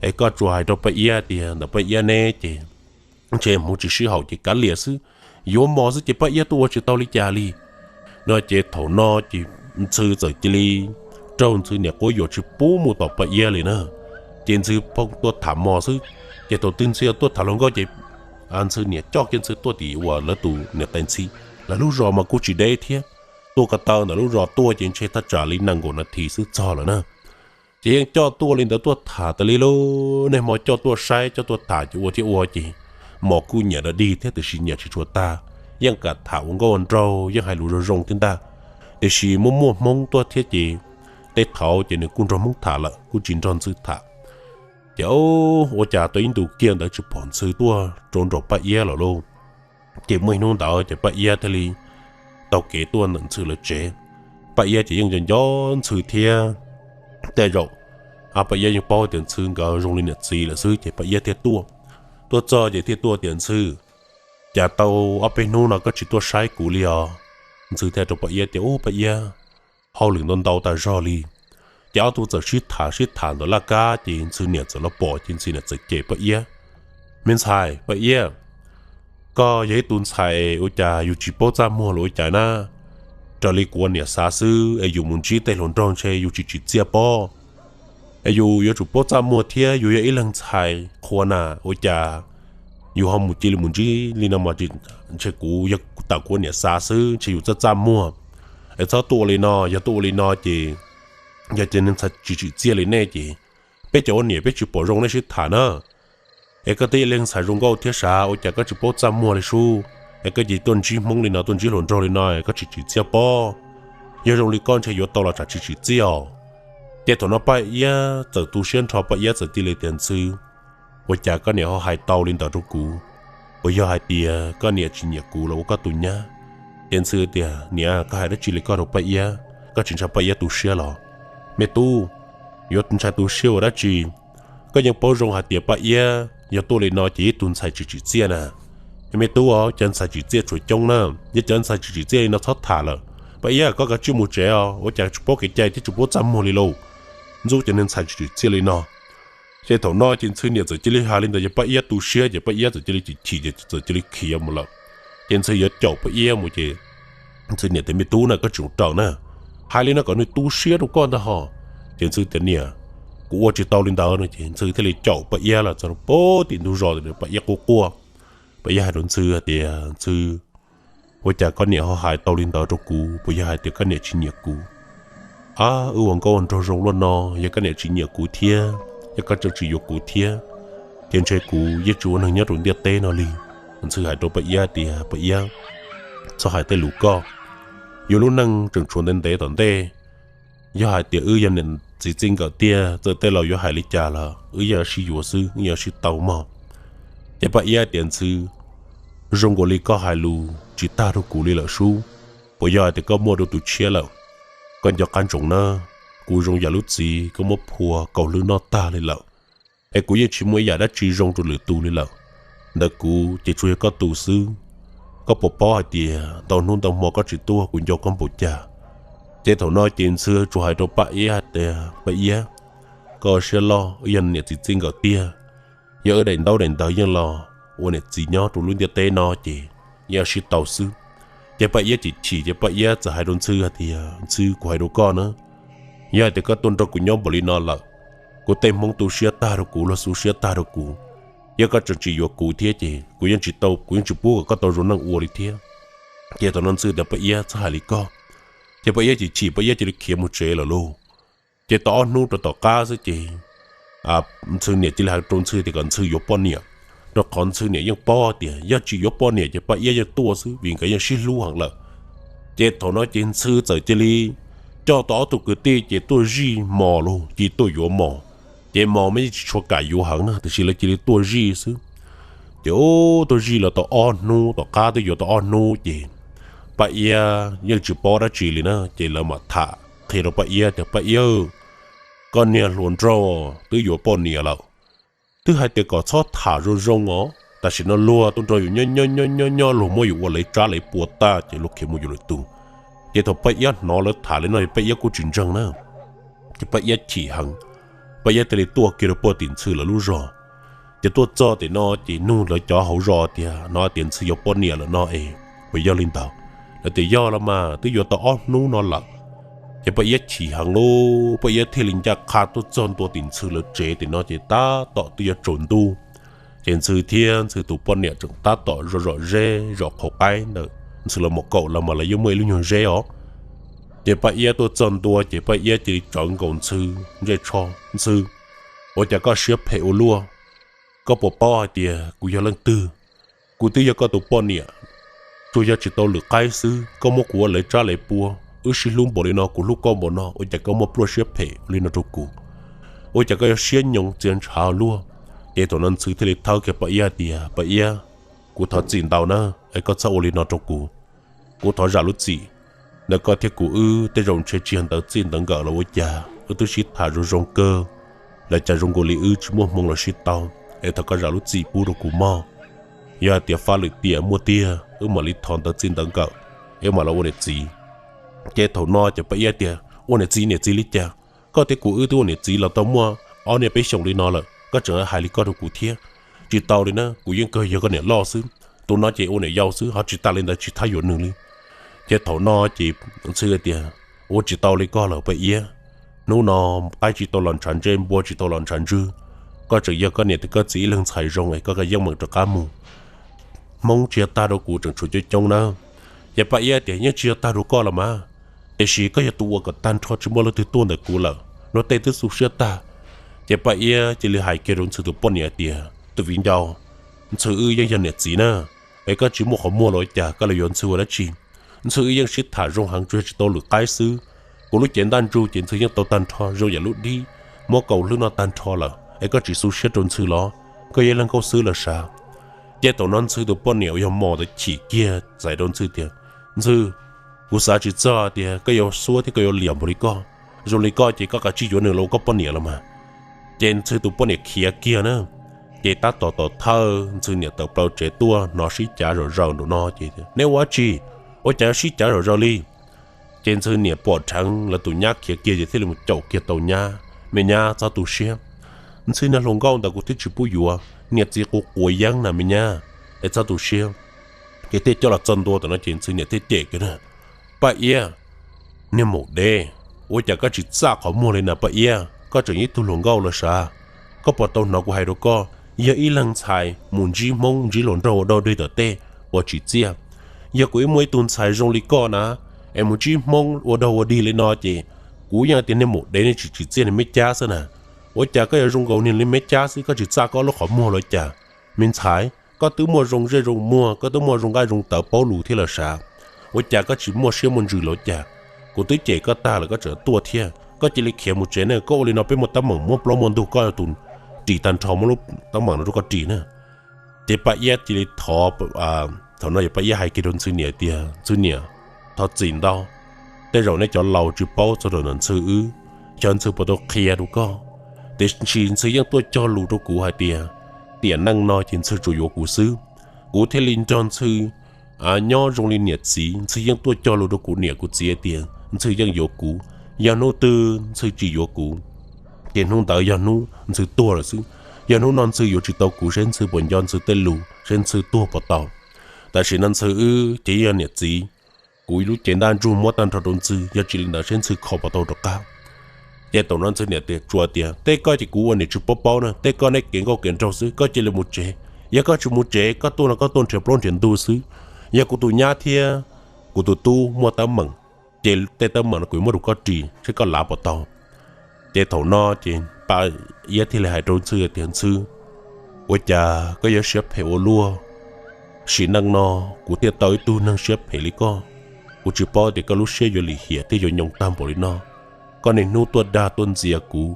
Es koj tsuas hais rau Paj Iab tias ntawm Paj Iab neb ces ntshe hmoov tsis sib haum ces kav liam xwb, yuav mos xwb ces Paj Iab tuaj ua tsis tau li cas li. No ces thaum no ces ntxhw txawm cia li raug ntxhw niam quab yuam tsis pub mus tom Paj Iab li na. Ces ntxhw pheej tuaj tham mos xwb. Ces thaum twg ntxhw tuaj tham hluas nkauj ces ntxhw niam coj kiag ntxhw tuaj tim uas lawv tus niam tais ntxhi, lawv lub zos mas kuj tsis deb thiab, tuaj ko taw ntawm lub zos tuaj ces ntshe thaj tsam li nees nkaum nas this xwb txog lawm na. Ces yeej coj tuaj li ntawd tuaj tham tas li lub niaj hmo, coj tuaj saib coj tuaj tham ces ua thiab ua ces mos kuj nyiam dog dig thiab tiam sis nyiam tsis tshua tag, yeej kam tham ua nkauj ua nraug, yeej hais lus zoo zoo thiab ntag. Tiam sis muaj muaj hmoob tuaj thiab ces tej thaud ces nws kuj nrog hmoob tham lawm, kuj tsis nrog ntxhw tham. Ces ua cas tau ib ntus kiag ntawd tsis pom ntxhw tuaj rau nraum Paj Iab lawm lauj. Ces muaj ib hnub ntawd ces Paj Iab thiaj li taug kev tuaj ntawm ntxhw lawv tsev. Paj Iab ces yeej nco nco ntxhw thiab, tej zaum Paj Iab yeej paub tias ntxhw nkawd zoo li niam txiv lawm xwb ces Paj Iab thiaj tuaj. Tuaj txog ces thiaj tuaj tias, Ntxhw, cas tau ob peb hnub no koj tsis tuaj saib kuv li os? Ntxhw thiaj rau Paj Iab tias, Ub, Paj Iab, hauj lwm ntau ntau tas zog li. Ces ob tug txawm sib tham sib tham ntawm laj kab ces ntxhw niam txawm los pom ces ntxhw niam txawm cem Paj Iab, Me ntxhais Paj Iab, koj yog ib tug ntxhais ua cas yus tsis paub txaj muag los ua cas na? Raws li kuv ua niam xav xwb es yus mus ntsib tej hluas nraug ntshe yus tsis tsim txiaj pob. Es yus yuav tsum paub txaj muag thiab, yus yog ib leeg ntxhais qhua na, ua cas yus ho mus cia li mus ntsib li no mas ntshe kuv yog tam kuv ua niam xav xwb ntshe yus txaj txaj muag. Es txhob tuaj ua li no, yog tuaj ua li no ces yog ces neeg ntxhais tsis tsim txiaj li nej ces peb cov ua niam peb tsis pom zoo nej sib tham na. Es koj twb yog leej ntxhais zoo nkauj thiab sav, ua cas koj tsis paub txaj muag li sub? Es koj cia li tuaj ntsib hmoob li no, tuaj ntsib hluas nraug li no koj tsis tsim txiaj pob. Yog zoo li koj ntshe yuav tau los tsam tsis tsim txiaj os. Ces thaum no Paj Iab txawm tu siab nrho, Paj Iab txawm cia li tias, Ntxhw, ua cas koj niam ho hais tau li ntawd rau kuv? Puas yog hais tias koj niam tsis nyiam kuv los ua koj tus nyab? Ces Ntxhw tias, Niam, koj hais dab tsi li koj rau Paj Iab? Koj tsis ntshai Paj Iab tu siab los? Me tub, yuav ntshai tu siab ua dab tsi? Koj yeej paub zoo hais tias Paj Iab yog tuaj li no ces ib tug ntxhais tsis tsim txiaj na. Me tub, cov ntxhais tsim txiaj tshuav coob na, yog cov ntxhais tsis tsim txiaj li no txhob tham lawm. Paj Iab, koj kav tsij mus tsev os, ua cas tsis paub kev cai thiab tsis paub txaj muag li lauj, ntxub cov neeg ntxhais tsis tsim txiaj li no. Ces thaum no ces Ntxhw niam txawm cia li hais li ntawd ces Paj Iab tu siab ces Paj Iab txawm cia li chim chim ces txawm cia li khiav mus lawm. Ces Ntxhw yuav caum Paj Iab mus ces Ntxhw niam tias, Me tub na, koj tsis mus raws na, hais li no kom nws tu siab rau koj ntag hos. Ces Ntxhw tias, Niam, kuv ua tsis tau li ntawd no. Ces Ntxhw thiaj li caum Paj Iab los txog rau pem tim ntug zos, Paj Iab quaj quaj. Paj Iab hais rau Ntxhw hais tias, Ntxhw, ua cas koj niam ho hais tau li ntawd rau kuv? Puas yog hais tias koj niam tsis nyiam kuv? Ab, wb ua nkauj ua nraug zoo luaj no, yog koj niam tsis nyiam kuv thiab, yog koj tseem tsis yuav kuv thiab, ces ntshe kuv yeej tsis ua neeg nyob rau ntiaj teb no li. Ntxhw hais rau Paj Iab tias, Paj Iab, txhob hais tej lus koj, yus lub neej tseem tshuav ntev ntev tom ntej. Yog hais tias wb yog niam txiv txij nkawm tiag, txawm tej laus yuav hais li cas los wb yeej sib yuav xwb, wb yeej sib tau mog. Ces Paj Iab tias, Ntxhw, zoo nkaus li koj hais lus tsis tag rau kuv li lawm sub. Puas yog hais tias koj muaj dua tus tshiab lawm? Koj nco qab ntsoov na, kuv zoo yam lub txiv koj muab phua kaus hlwb noj tag li lawm, es kuv yeej tsis muaj ib yam dab tsi zoo rau lwm tus li lawm. Ntawm kuv ces tsuas yog koj tus xwb. Koj puas paub hais tias ntau hnub ntau hmo koj tsis tuaj kuv nco koj npaum cas? Ces thaum no ces Ntxhw tsuas hais rau Paj Iab hais tias, Paj Iab, koj siab loj, wb yog niam txiv txij nkawm tiag. Yog wb daim ntaub daim ntawv yeej los ua niam txiv nyob rau lub ntiaj teb no ces yeej sib tau xwb. Ces Paj Iab chim chim ces Paj Iab txawm hais rau Ntxhw hais tias, Ntxhw, kuv hais rau koj na, yog hais tias koj tuaj nrog kuv nyob npaum li no lawm, kuv tej Hmoob tu siab tag rau kuv, luag xu siab tag rau kuv. Yog koj tseem tsis yuav kuv thiab ces kuv yeej tsis tau, kuv yeej tsis pub kom koj tau zoo neej ua li thiab. Ces thaum no Ntxhw tias, Paj Iab, txhob hais li koj. Ces Paj Iab chim chim, Paj Iab cia li khiav mus tsev lawm lauj. Ces tau ob hnub rau tom qab xwb ces Ntxhw niam cia li hais rau Ntxhw tias kom Ntxhw yuav poj niam, rau qhov Ntxhw niam yeej paub tias yog tsis yuav poj niam ces Paj Iab yeej tuaj xwb vim nkawd yeej sib hlub heev lawm. Ces thaum no ces Ntxhw txawm cia li coj tau ob tug kwv tij ces tuaj zij Mos lauj, cia li tuaj yuav Mos. Ces Mos mas yeej tsis tshua kam yuav heev na, tiam sis lawv cia li tuaj zij xwb. Ces ub, tuaj zij los tau ob hnub, tom qab twb yuav tau ob hnub ces Paj Iab yeej tsis paub dab tsi li na, ces lawv mam tham qhia rau Paj Iab tias, Paj Iab, koj niag hluas nraug twb yuav poj niam lawm. Twb hais tias kom txhob tham zoo zoo os, tam sim no luag tuaj nrog yus nyob nyob nyob nyob nyob, luag muab yus ua lawv tsab lawv pua tag ces luag khiav mus yuav lwm tus. Ces thaum Paj Iab hnov lawv tham li no Paj Iab kuj tsis ntseeg na, ces Paj Iab chim heev. Paj Iab thiaj li tuaj kiag rau puag tim Ntxhw lawv lub zos. Ces tuaj txog tim no ces nug lawv cov hauv zos tias, hnov tias Ntxhw yuav poj niam lawm no es puas yog li ntawd? Lawv tias, Yog los mas, twb yuav tau ob hnub no lawm. Ces Paj Iab chim heev lauj, Paj Iab thiaj li ncaj qha tuaj txog ntua tim Ntxhw lawv tsev tim no ces tab tom twb yuav tsaus ntuj. Ces Ntxhw thiab Ntxhw tus poj niam tseem tab tom zom zom zeb zom qhauv qaib ntawm Ntxhw lawv maum kaum los mas lawv yeej muaj ib lub nyuag zeb os. Ces Paj Iab tuaj txog ntua ces Paj Iab cia li tsawv nkaus Ntxhw ntsej tsho, Ntxhw, ua cas koj siab phem ua luaj? Koj puas paub hais tias kuv yog leej twg? Kuv twb yog koj tus poj niam, tsuas yog tsis tau lwm qaib xwb, koj muab kuv ua lawv tsab lawv pua. Wb sib hlub npaum li no, kuv hlub koj npaum no, ua cas koj muaj pluaj siab phem li no rau kuv? Ua cas koj yuav siab nyoos txias ntshav luaj? Ces thaum no Ntxhw thiaj li thawb kiag Paj Iab hais tias, Paj Iab, kuv thov txim ntau na, es koj txhob ua li no rau kuv. Kuv thov zam lub txim. Ntawm koj thiab kuv wb tej zaum ntshe tsis yog ntawv txij ntawv nkawm los ua cas, wb twb sib tham zoo zoo kawg, los cas zoo nkaus li wb tsis muaj hmoo los sib tau. Es thov koj zam lub txim pub rau kuv mog. Yog hais tias faj lwm tiam muaj tiag wb mam li thov ntawv txij ntawv nkawm, wb mam los ua niam txiv. Ces thaum no ces Paj Iab tias, Ua niam txiv niam txiv li cas? Koj thiab kuv wb twb ua niam txiv los tau muaj ob niaj peb xyoos li no lawm, koj tseem hais li koj rau kuv thiab. Tsis tau li na, kuv yeej kawg yog koj niam loj xwb, tus no ces ua niam yau xwb, ho tsis tas li ntawd tsis thab yuav nws li. Ces thaum no ces Ntxhw tias, Ua tsis tau li koj lawm Paj Iab. Hnub no qaib tsis tau los ntshav ntsej, npua tsis tau los ntshav ntswg. Koj tseem yog koj niam thiab koj txiv ib leeg ntxhais zoo es koj yeej meem rov qab mus. Hmoob tsis yog tag rau kuv, tseem tshuav coob coob nawb. Ces Paj Iab tias, Yeej tsis yog tag rau koj los mas, tiam sis koj yog tus ua kom tag nrho tsis muaj leej twg tuaj ntawm kuv lawm, luag tej twb xu siab tag. Ces Paj Iab cia li hais kiag rau Ntxhw tus poj niam tias, Tus viv ncaus, Ntxhw wb yeej yog niam txiv na, es koj tsis muaj qhov muag los ua cas koj los yuav Ntxhw ua dab tsi? Ntxhw wb yeej sib tham zoo heev, tsuas yog tsis tau lwm qaib xwb. Kuv lub cev ntaj ntsug ces Ntxhw yeej tau tag nrho zoo yam lub dib, muab kaus hlwb noj tag nrho lawm, es koj tsis xu siab rau Ntxhw los? Koj yog ib leeg nkauj xwb los sav. Ces thaum no Ntxhw tus poj niam uas yog Mos ntawd chim kiag txais rau Ntxhw tias, Ntxhw, kuv xav tsis txog tias koj yuav xuab thiab koj yuav liam npaum li koj. Zoo li koj ces koj kav tsij yuav nws los ua koj poj niam los mas. Ces Ntxhw tus poj niam khiav kiag na. Ces tab tom tom thawj Ntxhw niam tawm plaws tsev tuaj hnov sib cav zom zaws nraum no ces, Neb ua dab tsi? Ua cas sib cav zom zaws li? Ces Ntxhw niam pom dheev lawv tus nyab khiav kiag ces thiaj li mus caum kiag tau nyab, Me nyab, txhob tu siab. Ntxhw niag hluas nkauj ntawd kuv twb tsis pub yuav, niam txiv quav quav yeeb na me nyab, es txhob tu siab. Ces thiaj coj los txog ntua tam no ces Ntxhw niam thiaj cem kiag na, Paj Iab, niag maum dev, ua cas koj tsis txaj qhov muag li na Paj Iab? Koj tseem yog ib tug hluas nkauj los sav. Koj puas tau hnov kuv hais rau koj, yog ib leeg ntxhais mus ntsib Hmoob ntsib hluas nraug ua dog dig tom tej puas tsim txiaj? Yog kuv ib muaj ib tug ntxhais zoo li koj na, es mus ntsib Hmoob ua dog ua dig li no ces kuv yeej tias niag maum dev, nej tsis tsim txiaj niag me cab xwb na. Ua cas koj yuav zoo nkaus niag li me cab xwb, koj tsis txaj koj lub qhov muag los cas? Me ntxhais, koj twb muaj zoo zej zoo muag, koj twb muaj zoo nqaij zoo tawv paub lus thiab los sav, ua cas koj tsis muaj siab muaj ntsws los cas? Kuv twb cem koj tag lawm koj tseem tuaj thiab, koj cia li khiav mus tsev ne, koj ua li no peb muaj teeb meem muab plaub muaj ntug koj tus ris tag nrho, muab lub teeb meem no rau koj ris na. Ces Paj Iab cia li thov, thaum no yog Paj Iab hais kiag rau Ntxhw niam tias, Ntxhw niam, thov txim ntau, tej zaum nej cov laus tsis paub txog rau ntawm Ntxhw wb, xyov Ntxhw puas tau qhia rau koj, tiam sis Ntxhw yeej tuaj cog lus rau kuv hais tias tiam neej no ces Ntxhw tsuas yuav kuv xwb. Kuv thiaj li nrog Ntxhw nyob zoo li niam txiv. Ntxhw yeej tuaj cog lus rau kuv niam kuv txiv hais tias Ntxhw yeej yuav kuv, yog hnub twg Ntxhw tsis yuav kuv ces hnub ntawd yog hnub Ntxhw tuag lawm xwb. Yog hnub no Ntxhw yuav tsis tau kuv, seb Ntxhw puas nco Ntxhw tej lus, seb Ntxhw tuag puas tau. Tam sim no Ntxhw wb ces yog niam txiv, kuv lub cev ntaj ntsug muab tag nrho rau Ntxhw, yog tsis li ntawd seb Ntxhw kho puas tau rov qab. Ces thaum no Ntxhw niam tias, Tsuas tias tej koj ces kuv ua niam tsis paub paub na, tej koj neb kev nkauj kev nraug xwb, koj cia li mus tsev. Yog koj tsis mus tsev, koj tuaj no koj tuaj nrhiav plaub nrhiav ntug xwb. Yog kuv tus nyab thiab kuv tus tub muaj teeb meem, ces tej teeb meem no kuv yuav muab rau koj ris seb koj lav puas tau. Ces thaum no ces Paj Iab thiaj li hais rau Ntxhw tias, Ntxhw, ua cas koj yuav siab phem ua luaj? Sim neej no kuv thiaj tau ib tug neeg siab phem li koj, kuv tsis paub tias koj lub siab yuav lim hiam thiab yuav nyoo tag npaum li no. Koj niaj hnub tuaj dag tuaj ntxias kuv,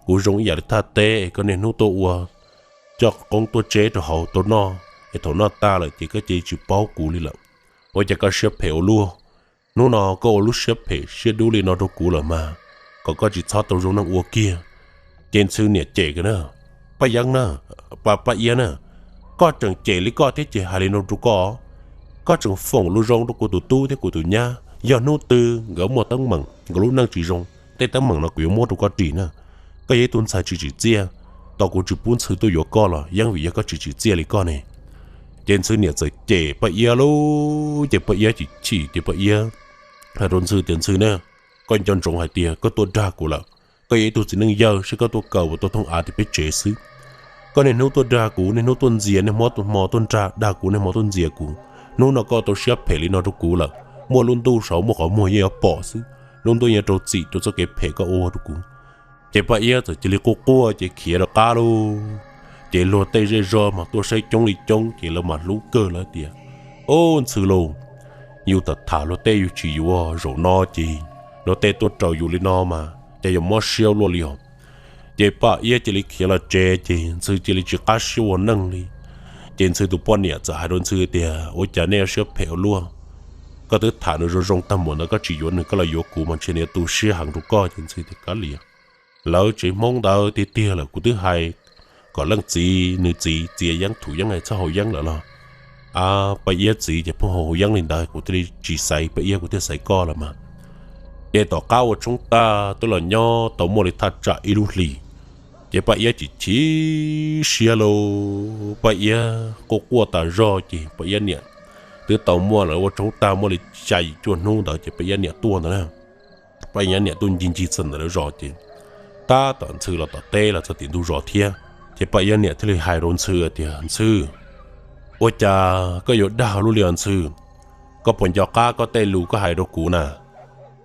kuv zoo ib yam li thaj teb, koj niaj hnub tuaj ua coj qoob tuaj tseb rau hauv tau noj, es thaum noj tag lawm ces koj cia li tsis paub kuv li lawm. Ua cas koj siab phem ua luaj? Hnub no koj ua lub siab phem siab dub li no rau kuv lawm mas, kom koj tsis txhob tau zoo neej ua kiag. Ces Ntxhw niam cem kiag na, Paj Yeeb na, Paj Iab na, koj tseem cem li koj thiab ces hais li no rau koj, koj tseem foom lus zoo rau kuv tus tub thiab kuv tus nyab. Yog hnub twg nkawd muaj teeb meem, nkawd lub neej tsis zoo, tej teeb meem no kuv yuav muab rau koj ris na. Koj yog ib tug ntxhais tsis tsim txiaj, tau kuv tsis pub Ntxhw tuaj yuav koj los yeej vim yog koj tsis tsim txiaj li koj ne. Ces Ntxhw niam txawm cem Paj Iab lauj, ces Paj Iab chim chim ces Paj Iab hais rau Ntxhw tias, Ntxhw na, koj nco ntsoov hais tias koj tuaj dag kuv lawm. Koj yog ib tug txiv neej yawg, seb koj tuaj kaw puas tau thooj av tim peb tsev xwb. Koj niaj hnub tuaj dag kuv, niaj hnub tuaj ntxias, niaj hmo tuaj dag kuv, niaj hmo tuaj ntxias kuv. Hnub no koj tau siab phem li no rau kuv lawm, muaj lub ntuj saud muaj qhov muag yeej yuav pom xwb. Lub ntuj yeej rau txim rau txoj kev phem koj ua rau kuv. Ces Paj Iab txawm cia li quaj quaj ces khiav rov qab lauj. Ces luag tej zej zog mas tuaj saib coob li coob ces lawv mas hlub kawg, lawv tias, Ob, Ntxhw lauj, yus tham tham luag tej yus tsis yuav, zaum no ces luag tej tuaj raws yus li no mas cas yuav mob siab luaj li os. Ces Paj Iab cia li khiav los tsev ces Ntxhw cia li tsis qab siab ua neej li. Ces Ntxhw tus poj niam txawm hais rau Ntxhw tias, Ua cas nej yuav siab phem ua luaj? Koj twb tham nws zoo zoo tag npaum ntawd koj tsis yuav nws, koj los yuav kuv mas ntshe nws yuav tu siab heev rau koj. Ces Ntxhw tias, Kav liam, lawv tsev Hmoob ntawd tiag tiag lawm, kuv twb hais kom leej txiv nws txiv txiav yeeb thum yeeb es txhob haus yeeb lawm los, a, Paj Iab txiv ces pheej haus yeeb li ntawd, kuv thiaj li tsis xaiv Paj Iab, kuv thiaj xaiv koj los mas. Ces tom qab ua tshoob tag twb los nyob tau muaj li thaj tsam ib lub hlis, ces Paj Iab chim chim siab lauj, Paj Iab quaj quaj tas zog ces Paj Iab niam twb tau muaj lawv ua tshoob tag muaj li xya yim cuaj hnub ntawd ces Paj Iab niam tuaj ntawd na. Paj Iab niam tuaj ncig ncig txog ntawm lawv zos ces tab tom Ntxhw los tom teb los txog tim ntug zos thiab. Ces Paj Iab niam thiaj li hais rau Ntxhw tias, Ntxhw, ua cas koj yuav dag luaj li os Ntxhw? Koj puas nco qab koj tej lus koj hais rau kuv na?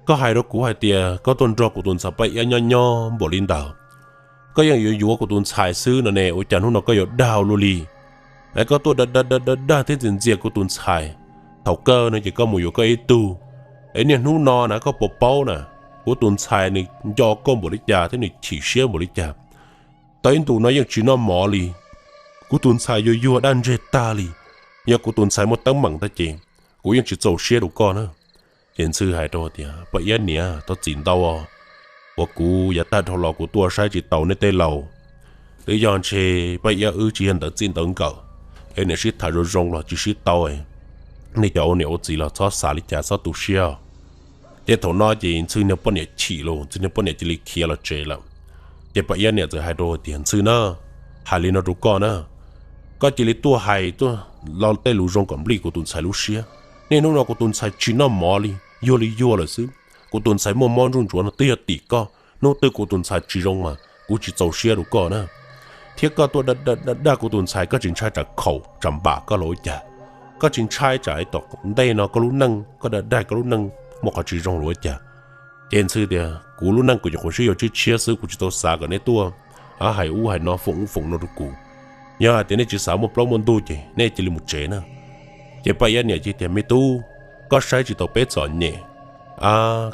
Koj hais rau kuv hais tias koj tuaj nrog kuv tus ntxhais Paj Iab nyob nyob npaum li ntawd, koj yeej yuav yuav kuv tus ntxhais xwb no ne, ua cas hnub no koj yuav dag luaj li? Es koj tuaj dag dag dag dag thiab ntxias ntxias kuv tus ntxhais. Thaum kawg no ces koj mus yuav koj ib tug, es niaj hnub no na koj puas paub na, kuv tus ntxhais nws nco koj npaum li cas thiab nws chim siab npaum li cas. Tau ib ntus no yeej tsis noj mov li, kuv tus ntxhais yuag yuag daj ntseg tag li. Yog kuv tus ntxhais muaj teeb meem ntag ces kuv yeej tsis txaus siab rau koj na. Ces Ntxhw hais rau tias, Paj Iab niam, thov txim ntau os, uas kuv yav tag dhau los kuv tuaj saib tsis tau neb tej laus. Twb yog ntshe Paj Iab wb tsis yog ntawv txij ntawv nkawm, es niam sib tham zoo zoo los tsis sib tau, nej cov ua niam ua txiv los txhob xav li cas txhob tu siab. Ces thaum no ces Ntxhw niag poj niam chim los Ntxhw niag poj niam cia li khiav los tsev lawm. Ces Paj Iab niam txawm hais rau tias, Ntxhw na, hais li no rau koj na, koj cia li tuaj hais tuaj lo tej lus zoo kom nplij kuv tus ntxhais lub siab. Niaj hnub no kuv tus ntxhais tsis noj mov li, yuag li yuag lawm xwb. Kuv tus ntxhais muaj mob ntsuj ntsuav no twb yog tim koj. Hnub twg kuv tus ntxhais tsis zoo mas kuv tsis txaus siab rau koj na. Thiab koj tuaj dag dag kuv tus ntxhais, koj tsis ntshai tsam khaum tsam npam koj los ua cas? Koj tsis ntshai tsam tom ntej no koj lub neej, koj dag dag koj lub neej muaj qhov tsis zoo los ua cas? Ces Ntxhw tias, Kuv lub neej kuv nyuam qhuav sib yuav tshiab tshiab xwb, kuv tsis tau xav kom neb tuaj hais ub hais no foom ub foom no rau kuv. Yog hais tias nej tsis xav muaj plaub muaj ntug ces nej cia li mus tsev na. Ces Paj Iab niam cia tias, Me tub, koj saib tsis tau peb txom nyem,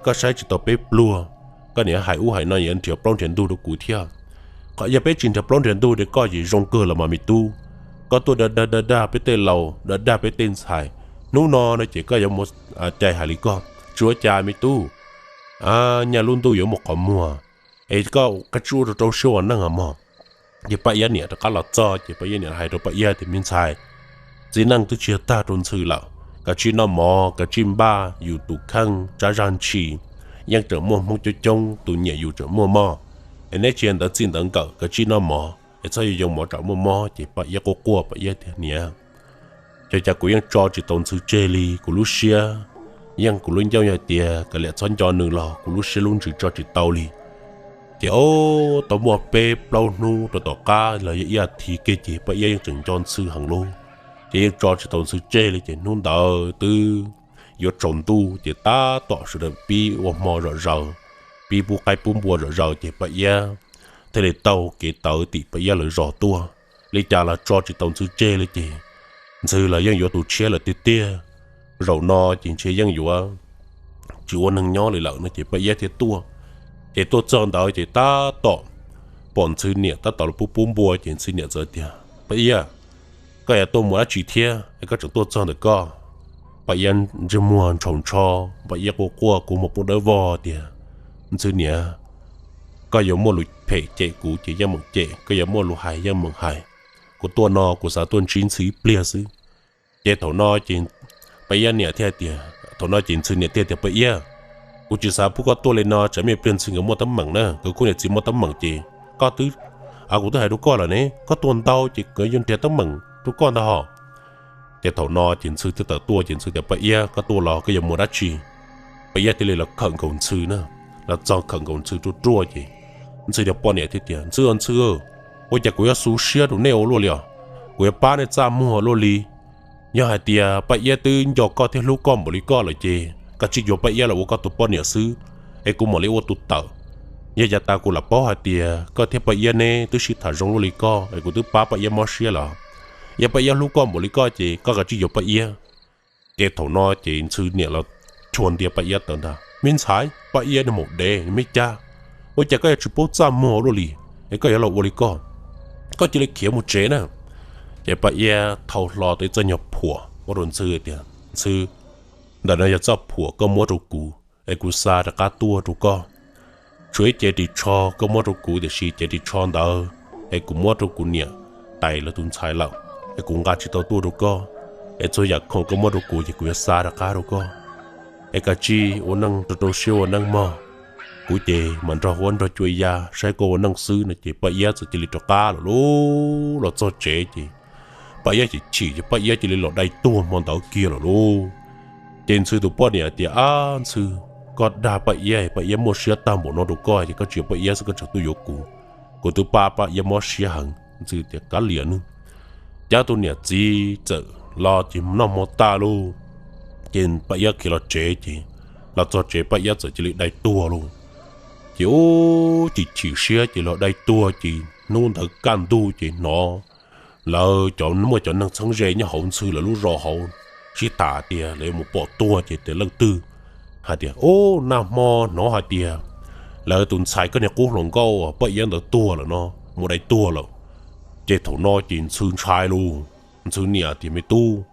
koj saib tsis tau peb pluag, koj niaj hais ub hais no yuav nrhiav plaub nrhiav ntug rau kuv thiab. Qhov yog peb tsis nrhiav plaub nrhiav ntug rau koj ces zoo kawg los mas me tub. Koj tuaj dag dag dag dag peb tej laus, dag dag peb tej ntxhais, hnub no no ces koj yuav mus cais hais li koj tsis ua cas me tub. Nyaj lub ntuj yuav muaj qhov muag, es koj kav tsij ua rau rau siab ua neej os mog. Ces Paj Iab niam rov qab los txog ces Paj Iab niam hais rau Paj Iab tias, Me ntxhais, txiv neej twb tsis yog tag rau Ntxhw lawm, kav tsij noj mov kav tsij npaj yus tus kheej tsab zaj ntshis, yeej tseem muaj Hmoob coob coob tus nyiam yus tseem muaj mog. Es neb tsis yog ntawv txij ntawv nkawm, kav tsij noj mov es txhob yuav yoo mov tsam muaj mob. Ces Paj Iab quaj quaj, Paj Iab tias, Niam, cas cas kuv yeej tso tsis tau Ntxhw tseg li, kuv lub siab yeej kuv lub ncauj yog tias kav liam txhob nco nws los kuv lub siab lub ntsws tso tsis tau li. Ces ob tau muaj peb plaub hnub rau tom qab los yog ib as thiv kiag ces Paj Iab yeej tseem nco Ntxhw heev lub, ces yeej tso tsis tau Ntxhw tseg li. Ces hnub ntawd twb yuav tsaus ntuj ces tab tom sawv daws pib ua hmo zom zaws, pib pub qaib pub npua zom zaws ces Paj Iab thiaj li taug kev tawv tim Paj Iab lawv zos tuaj. Li cas los tso tsis tau Ntxhw tseg li ces Ntxhw los yeej yuav tus tshiab lawm tiag tiag. Zaum no ces ntshe yeej yuav tsis ua neeg nyob li lawm no ces Paj Iab thiaj tuaj. Ces tuaj txog ntawd ces tab tom pom Ntxhw niam tab tom los pub pub npua ces Ntxhw niam txawm tias, Paj Iab, koj yuav tuaj mus dab tsi thiab es koj tseem tuaj txog ntawm koj? Paj Iab ntsej muag ntshaus ntsho, Paj Iab quaj quaj kua muag poob dawb vog tias, Ntxhw niam, koj yuav muaj lus phem cem kuv ces yeej meem cem, koj yuav muaj lus hais yeej meem hais. Kuv tuaj no kuv xav tuaj ntsib Ntxhw ib pliag xwb. Ces thaum no ces Paj Iab niam thiaj tias, thaum no ces Ntxhw niam thiaj tias, Paj Iab, kuv tsis xav pub koj tuaj li no tsam me pliag Ntxhw nkawd muaj teeb meem na, nkawd khub niam txiv muaj teeb meem ces koj twb, kuv twb hais rau koj lawm ne, koj tuaj ntau ces nkawd yuav nrhiav teeb meem rau koj ntag hos. Ces thaum no ces Ntxhw thiaj tawm tuaj ces Ntxhw tias, Paj Iab, koj tuaj los koj yuav mus dab tsi? Paj Iab thiaj li los khawm nkaus Ntxhw na, los txog khawm nkaus Ntxhw ruaj ruaj ces Ntxhw cov poj niam thiaj tias, Ntxhw, Ntxhw, ua cas kuv yuav xu siab rau nej ua luaj li os? Kuv yuav pab nej txaj muag luaj li. Yog hais tias Paj Iab twb nco koj thiab hlub koj npaum li koj lawm ces koj tsis yuav Paj Iab los ua koj tus poj niam xwb, es kuv mam li ua tus tawm. Yog yav tas kuv lam paub hais tias koj thiab Paj Iab neb twb sib tham zoo luaj li koj es kuv twb pab Paj Iab mob siab los. Yog Paj Iab hlub koj npaum li koj ces koj kav tsij yuav Paj Iab. Ces thaum no ces Ntxhw niam los chua ntiag Paj Iab tawm ntag, Me ntxhais, Paj Iab nws maum dev, nws me cas, ua cas koj yuav tsis paub txaj muag luaj li, es koj yuav los ua li koj? Koj cia li khiav mus tsev na. Ces Paj Iab thau hlo tau ib txoj nyuag phuam ua rau Ntxhw tias, Ntxhw, ntawm no yog txoj phuam koj muab rau kuv es kuv xa rov qab tuaj rau koj. Tshuav ib cev ris tsho koj muab rau kuv tiam sis cev ris tsho ntawd es kuv muab rau kuv niam tais lawv tus ntxhais lawm, es kuv nqa tsis tau tuaj rau koj. Es txhua yam khoom koj muab rau kuv ces kuv yuav xa rov qab rau koj. Es kav tsij ua neej rau rau siab ua neej mog. Kuv ces mam nrog huab nrog cua ya saib koj ua neej xwb no. Ces Paj Iab txawm cia li rov qab lawm lauj. Los txog tsev ces Paj Iab chim chim ces Paj Iab cia li los dai tuag hmo ntawd kiag lawm lauj. Ces Ntxhw tus poj niam tias, Ab Ntxhw, koj dag Paj Iab, Paj Iab muaj siab tag npaum no rau koj ces koj tsis yuav Paj Iab xwb koj tseem tuaj yuav kuv. Kuv twb pab Paj Iab mob siab heev. Ntxhw tias, Kav liam nawb. Cab tus niam txiv txawm los ces noj hmo tag lauj. Ces Paj Iab khiav los tsev ces los txog tsev Paj Iab txawm cia li dai tuag lauj. Ces ub, chim chim siab ces los dai tuag ces hnub ntawd kaj ntug ces hnov lawv cov, muaj cov neeg txheeb ze nyob hauv Ntxhw lawv lub zos hauv sib tham tias lawv yuav mus pom tuag ces tias leej twg hais tias, Ub, nag hmo hnov hais tias lawv tus ntxhais koj niag qub hluas nkauj Paj Iab ntawd tuag lawm no, mus dai tuag lawm. Ces thaum no ces Ntxhw ntshai lauj. Ntxhw niam tias, Me tub,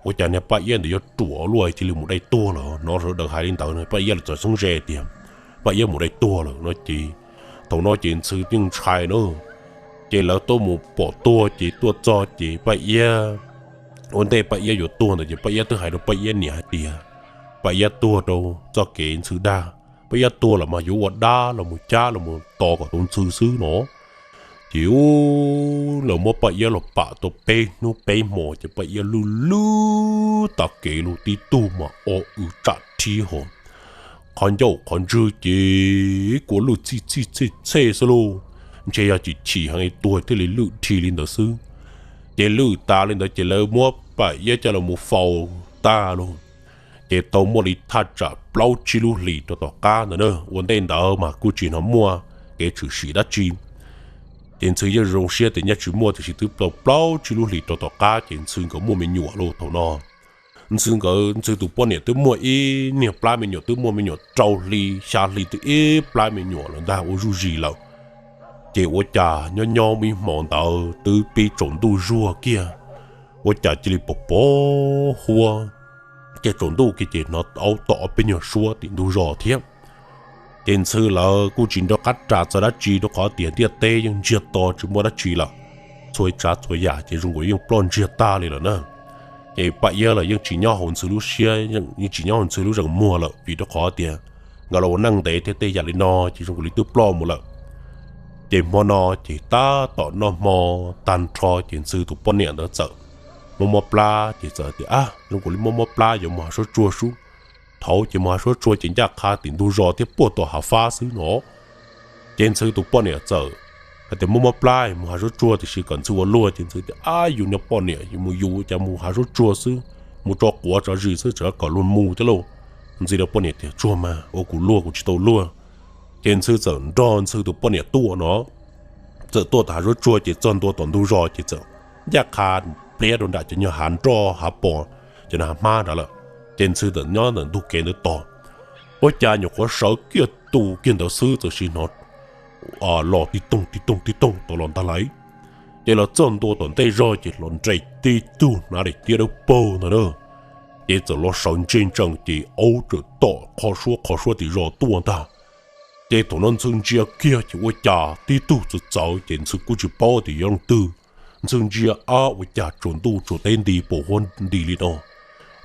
ua cas niag Paj Iab ntawd yuav ruam luaj cia li mus dai tuag lawm? Hnov sawv daws hais li ntawd no Paj Iab lawv txawm txheeb ze tias, Paj Iab mus dai tuag lawm no ces, thaum no ces Ntxhw yeej ntshai na. Ces lawv tuaj mus pom tuag ces tuaj txog ces Paj Iab, ua ntej Paj Iab yuav tuag ntawd ces Paj Iab twb hais rau Paj Iab niam hais tias, Paj Iab tuag rau txoj kev Ntxhw dag, Paj Iab tuag los mas yuav ua dab los mus cab los mus tos kom tau Ntxhw xwb no. Ces lawv muab Paj Iab los pam tau peb hnub peb hmo ces Paj Iab lwj lwj tag kev lug tib tug mas o w tsam rhib hos, qhov ncauj qhov ntswg ces kua lwj txhij txhij txhej txhej xwb lauj. Ntshe yog chim chim heev tuag thiaj li lwj rhi li ntawd xwb. Ces lwj tas li ntawd ces lawv muab Paj Iab coj los mus faus tag lauj. Ces tau muaj li thaj tsam plaub tsib lub hlis rau tom qab ntawd na, ua ntej ntawd mas kuj tsis hnov muaj kev tshwm sim dab tsi. Ces Ntxhw yeej zoo siab tias nyaj tsis muaj, tiam sis twb tau plaub tsib lub hlis rau tom qab ces Ntxhw nkawd muaj me nyuam lauj thaum no. Ntxhw nkawd, Ntxhw tus poj niam twb muaj ib niag plab me nyuam, twb muaj me nyuam rau hli xya hli twb ib plab me nyuam lawm ntag, ua zuj zus lawm. Ces ua cas nyob nyob ib hmo ntawd twb pib tsaus ntuj zuag kiag, ua cas cia li pom pom huab, ces tsaus ntuj kiag ces hnov aub tom ob peb nyuag suab tim ntug zos thiab. Ces Ntxhw lawv kuj tsis nco qab ras txog dab tsi rau qhov tias ntiaj teb yeej ntsiag to tsis muaj dab tsi lawm. Txhua tsav txhua yam ces zoo nkaus yeej ploj ntsiag tag li lawm na. Ces Paj Iab los yeej tsis nyob hauv Ntxhw lub siab, yeej tsis nyob hauv Ntxhw lub zeem muag lawm vim rau qhov tias nkawd los ua neej ntev thiab tej yam li no ces zoo nkaus li twb ploj mus lawm. Ces hmo no ces tab tom noj hmo tag nrho ces Ntxhw tus poj niam ntawd txawm mob mob plab ces txawm tias, Ab, zoo nkaus li mob mob plab yuav mus hav suab tsuag sub. Thaud ces mus hav suab tsuag ces ncaj qha tim ntug zos thiab puag tom hav fab xwb no. Ces Ntxhw tus poj niam txawm hais tias, Mob mob plab mus hav suab tsuag tiam sis kom Ntxhw ua luag. Ces Ntxhw tias, Ab, yus niag poj niam, yus mus yus cas mus hav suab tsuag xwb, mus tso quav tso zis xwb tseem kom luag mus thiab lauj. Ntxhw niag poj niam tias, Tsuag mas ua kuv luag, kuv tsis tau luag. Ces Ntxhw txawm nrog Ntxhw tus poj niam tuaj no, txawm tuaj tom hav suab tsuag ces txog ntua tom ntug zos ces txawm ncaj qha pliab rau nram cov nyuag hav nroj hav pos, cov hav hmab nrad lawm. Ces Ntxhw txawm nyob ntawm ntug kev ntawd tos, ua cas nyuam qhuav sawv kiag tu kiag ntawd xwb txawm sim hnov los tib toog tib toog tib toog tau los ntag lauj. Ces los txog ntua tom ntej zog ces los nres tib tug hnav daim tiab dawb paug ntag na. Ces txawm los sawv ntsej ntsees ces aub txawm tom qhov suab qhov suab tim zos tuaj ntag. Ces thaum no Ntxhw ntsia kiag ces ua cas tib tug txawv txawv ces Ntxhw kuj tsis paub tias yog leej twg. Ntxhw ntsia, Ab, ua cas tsaus ntuj tsaus teb nti pos huab nti li no,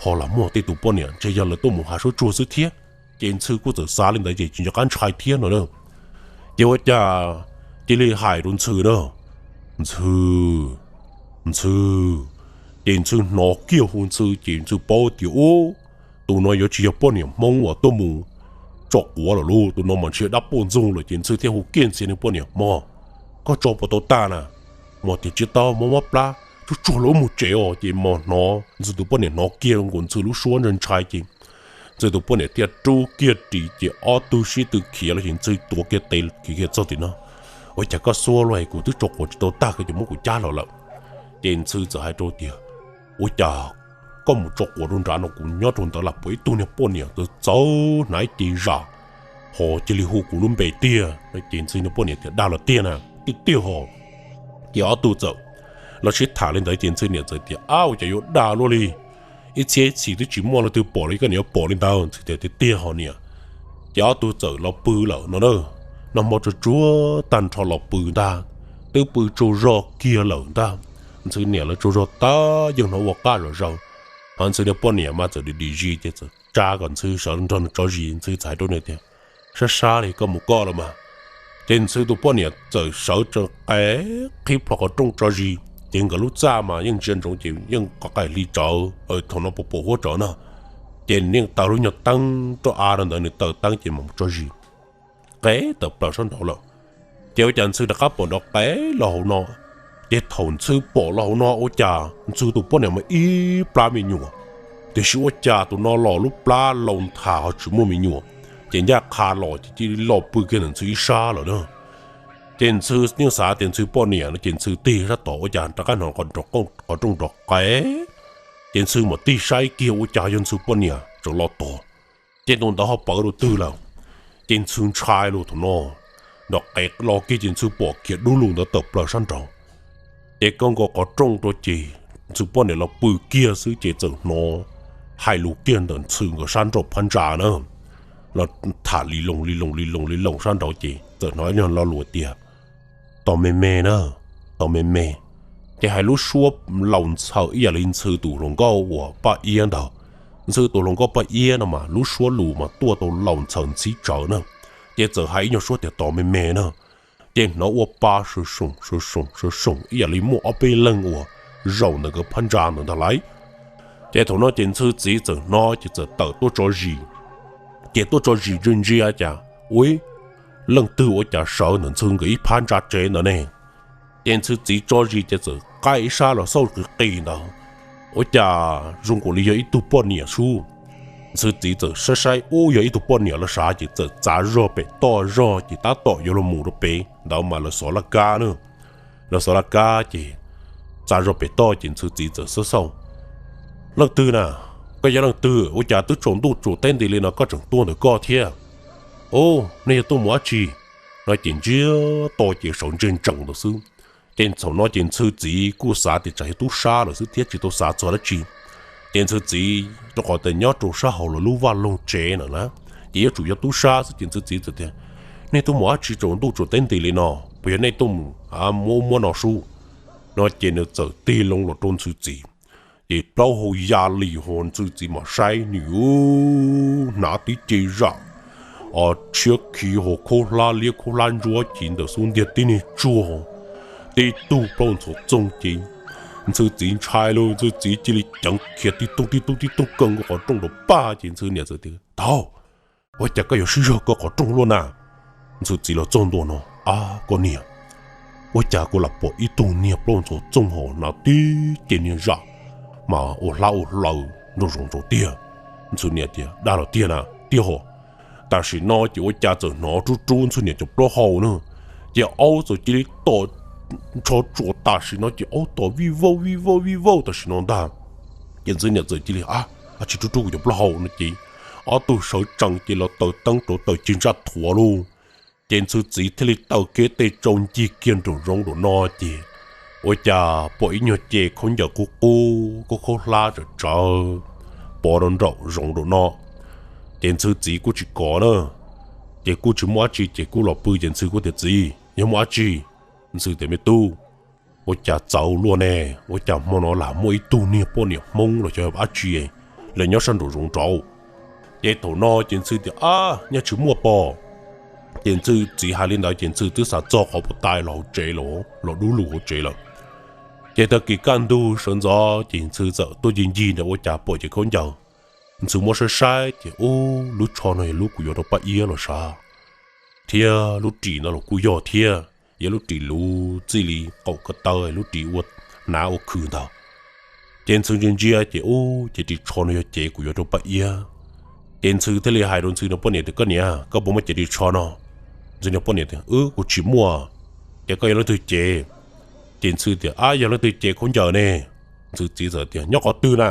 ho lam muaj tej tus poj niam ntshe yog lawv tuaj mus hav suab tsuag xwb thiab. Ces Ntxhw kuj txawm xav li ntawd ces tsis nco qab ntshai thiab no na. Ces ua cas cia li hais rau Ntxhw na, Ntxhw, Ntxhw. Ces Ntxhw hnov kiag hu Ntxhw ces Ntxhw paub tias, Ub, tus no yuav tsis yog poj niam Hmoob uas tuaj mus tso quav lawm lauj, tus no mas ntshe dab poj ntxoog lawm. Ces Ntxhw thiaj hu kiag Ntxhw niag poj niam, Mog, koj tso puas tau tag na? Mog tias, Tsis tau, mob mob plab, tsuag tsuag los wb mus tsev os. Ces mog hnov Ntxhw tus poj niam hnov kiag nkaus Ntxhw lub suab ntshai ntshai ces Ntxhw tus poj niam thiaj rub kiag ris ces ob tug sib tw khiav los ces Ntxhw tuav kiag tes khiav kiag txog tim no, Ua cas koj xuab luaj es kuv twb tso quav tsis tau tag koj ces muab kuv cab los lawm. Ces Ntxhw txawm hais rau tias, Ua cas koj mus tso quav rau nrad no kuv nyob rau ntawd lam pom ib tug niag poj niam txawv txawv hnav ib ce zam ho cia li hu kuv lub npe tiag. Ces Ntxhw niag poj niam tias, Dag los tiag na? Tiag tiag hos. Ces ob tug txawm los sib tham li ntawd ces Ntxhw niam txawm tias, Ab, ua cas yuav dag luaj li, ib txhiab ib txhis twb tsis muaj leej twg pom li koj niam yuav pom li ntawd. Ntxhw tias, Tiag tiag hos niam. Ces ob tug txawm los pw lawm no na. Noj hmo tsuag tsuag tag nrho los pw ntag, twb pw tsaug zog kiag lawm ntag. Ntxhw niam lawv tsaug zog tag yeej hnov ua qaj zom zaws, ho Ntxhw niag poj niam mas txawm dim dim zis ces txawm tsa kom Ntxhw sawv nrog nws tso zis. Ntxhw txawm hais rau nws tias, Sab sab li koj mus koj los mas. Ces Ntxhw tus poj niam txawm sawv tsees qe qhib plho qhov rooj tso zis, ces nkawd lub txaj mas yeej ntsia ntsoov ces yeej qhov qaim hli tsawv, thaum no pos pos huab tsawv no. Ces nws yeej taws lub nyuag teeb roj av rau ntawd nws taws teeb ces mam tso zis, qe tawm plaws sab nraud lawm. Ces ua cas Ntxhw rov qab pom nrov qe los hauv no, ces thaum Ntxhw pom los hauv no ua cas Ntxhw tus poj niam mas ib plab me nyuam, tiam sis ua cas tus no los lub plab laus nthav ho tsis muaj me nyuam, ces ncaj qha los ces cia li los pw kiag ntawm Ntxhw ib sab lawm na. Ces Ntxhw yeej xav tias Ntxhw poj niam no ces Ntxhw tig sab tod ua cas rov qab hnov qhov rooj nrov qe. Ces Ntxhw mam tig saib kiag ua cas yog Ntxhw poj niam tseem los tos. Ces tus ntawd ho pawv rau twg lawm. Ces Ntxhw ntshai lus thaum no, nrov qe los kiag ces Ntxhw pom kiag dub lug ntawd tawm plaws sab nraud. Ces kaw nkaus qhov rooj rau ces Ntxhw poj niam los pw kiag xwb ces txawm hnov hais lus kiag ntawm Ntxhw nkawd sab nraum phab ntsa na. los tham li loo li loo li loo li loo sab nraud ces txawm hnov ib lo lus tias, tos me me na, tos me me. Ces hais lub suab laus ntxhaws ib yam li Ntxhw tus hluas nkauj uas Paj Iab ntawd. Ntxhw tus hluas nkauj Paj Iab no mas lub suab lus mas tuaj tau laus ntxhaws ntxhib tsawv na. Ces txawm hais ib nyuag suab tias tos me me na, ces hnov ua pa sawv soom sawv soom sawv soom ib yam li muaj ob peb leeg uas zaum ntawm nkawd phab ntsa ntawd ntag lauj. Ces thaum no ces Ntxhw txiv txawm hnov ces txawm tawm tuaj tso zis. Ces tuaj tso zis ntsia ntsia cas, ua, leej twg ua cas sawv ntawm Ntxhw nkawd ib phab ntsa tsev ntawd ne? Ces Ntxhw txiv tso zis ces txawm qaij ib sab los xauj qis qis ntawd, ua cas zoo nkaus li yog ib tug poj niam sub. Ntxhw txiv txawm saib saib ub yog ib tug poj niam los sav ces txawm txav zog pem toj zog ces tab tom yuav los mus rau pem ntawd mas lawv xov laj kab na. Lawv xov laj kab ces txav zog pem toj ces Ntxhw txiv txawm xauj xauj, leej twg na? Koj yog leej twg ua cas twb tsaus ntuj tsaus teb nti li no koj tseem tuaj ntawm koj thiab? Ub, nej yog tuaj mus dab tsi? No ces ntsiag to ces sawv ntseg ntsees ntawd xwb. Ces thaum no ces Ntxhw txiv kuj xav tias tsam yog tub sab lawm xwb thiab tsis tau xav txog dab tsi. Ces Ntxhw txiv rau qhov tias nyob rau sab hauv lawv lub vaj loog tsev na na, ces yuav tsum yog tub sab xwb ces Ntxhw txiv txawm tias, nej tuaj mus dab tsi tsaus ntuj tsaus teb nti li no? Puas yog nej tuaj mus muab ub muab no sub? No ces nws txawm tig loo los rau Ntxhw txiv, ces plaub hau ya li ho Ntxhw txiv mam saib nws hnav tib ce zam tshiab khiv ho khaub hlab liab khaub hlab ntsuab ci ntawm xub ntiag tib niag tsuag, tib tug plaub ntxhov txooj ces Ntxhw txiv ntshai lauj, Ntxhw txiv cia li ceev khiav tib tooj tib tooj tib tooj kaw nkaus qhov rooj rau pag ces Ntxhw niam txawm tias, thaub, ua cas koj yuav sib zog kaw qhov rooj luaj na? Ntxhw txiv los txog ntua no, ab koj niam, ua cas kuv lam pom ib tug niag plaub ntxhov txooj ho hnav tib ce niag zam mas ua hlab ua hlaws nraum zoov rau tiag. Ntxhw niam tias, dag los tiag na? Tiag ho. Tam sim no ces ua cas txawm hnov rub rub Ntxhw niam cov plaub hau na, ces aub txawm cia li tom ntsho tsuas tam sim no ces aub tom vij vauj vij vauj vij vauj tam sim no ntag. Ces Ntxhw niam txawm cia li, ab, ab tsi rub rub kuv cov plaub hau no ces ob tug sawv tsees ces los taws teeb rau taws cig ntsaj thuav lauj. Ces Ntxhw txiv thiaj li taw kiag tej tsau ncig kiag nraum zoov nraum no ces ua cas pom ib nyuag ce khaub ncaws qub qub khaub khaub hlab tsawv tsawv pov rau nraum zoov nraum no. Ces Ntxhw txiv kuj tsis kov na, ces kuj tsis muaj dab tsi ces kuj los pw ces Ntxhw kuj tias, txiv, yog muaj dab tsi? Ntxhw tias, me tub, ua cas txawv luaj ne? Ua cas hmo no lam muaj ib tug niag poj niam Hmoob los xyov dab tsi los nyob sab nraum zoov nraud? Ces thaum no ces Ntxhw tias, ab, nyaj tsis muaj pob. Ces Ntxhw txiv hais li ntawd ces Ntxhw twb xav txog qhov puas tau los hauv tsev los, los dub lug hauv tsev lawm. Ces tag kis kaj ntug sawv ntxov ces Ntxhw txawm tuaj ncig ncig ntawd ua cas pom cev khaub ncaws. Ntxhw muab saib saib ces, ub, lub tsho no yog lub kuv yuav rau Paj Iab los sav, thiab lub ris no los kuj yog thiab, yog lub ris luv txij li qaum ko taw, lub ris ua hnav ua khw ntawd. Ces Ntxhw ntsia ntsia ces, ub, cev ris tsho no yog cev kuv yuav rau Paj Iab. Ces Ntxhw thiaj li hais rau Ntxhw niag poj niam tias, koj niam, koj puas muaj cev ris tsho no? Ntxhw niag poj niam tias, wb, kuv tsis muaj. Ces koj yog leej twg cev? Ces Ntxhw tias, ab, yog leej twg cev khaub ncaws ne? Ntxhw txiv txawm tias, nyob qhov twg na?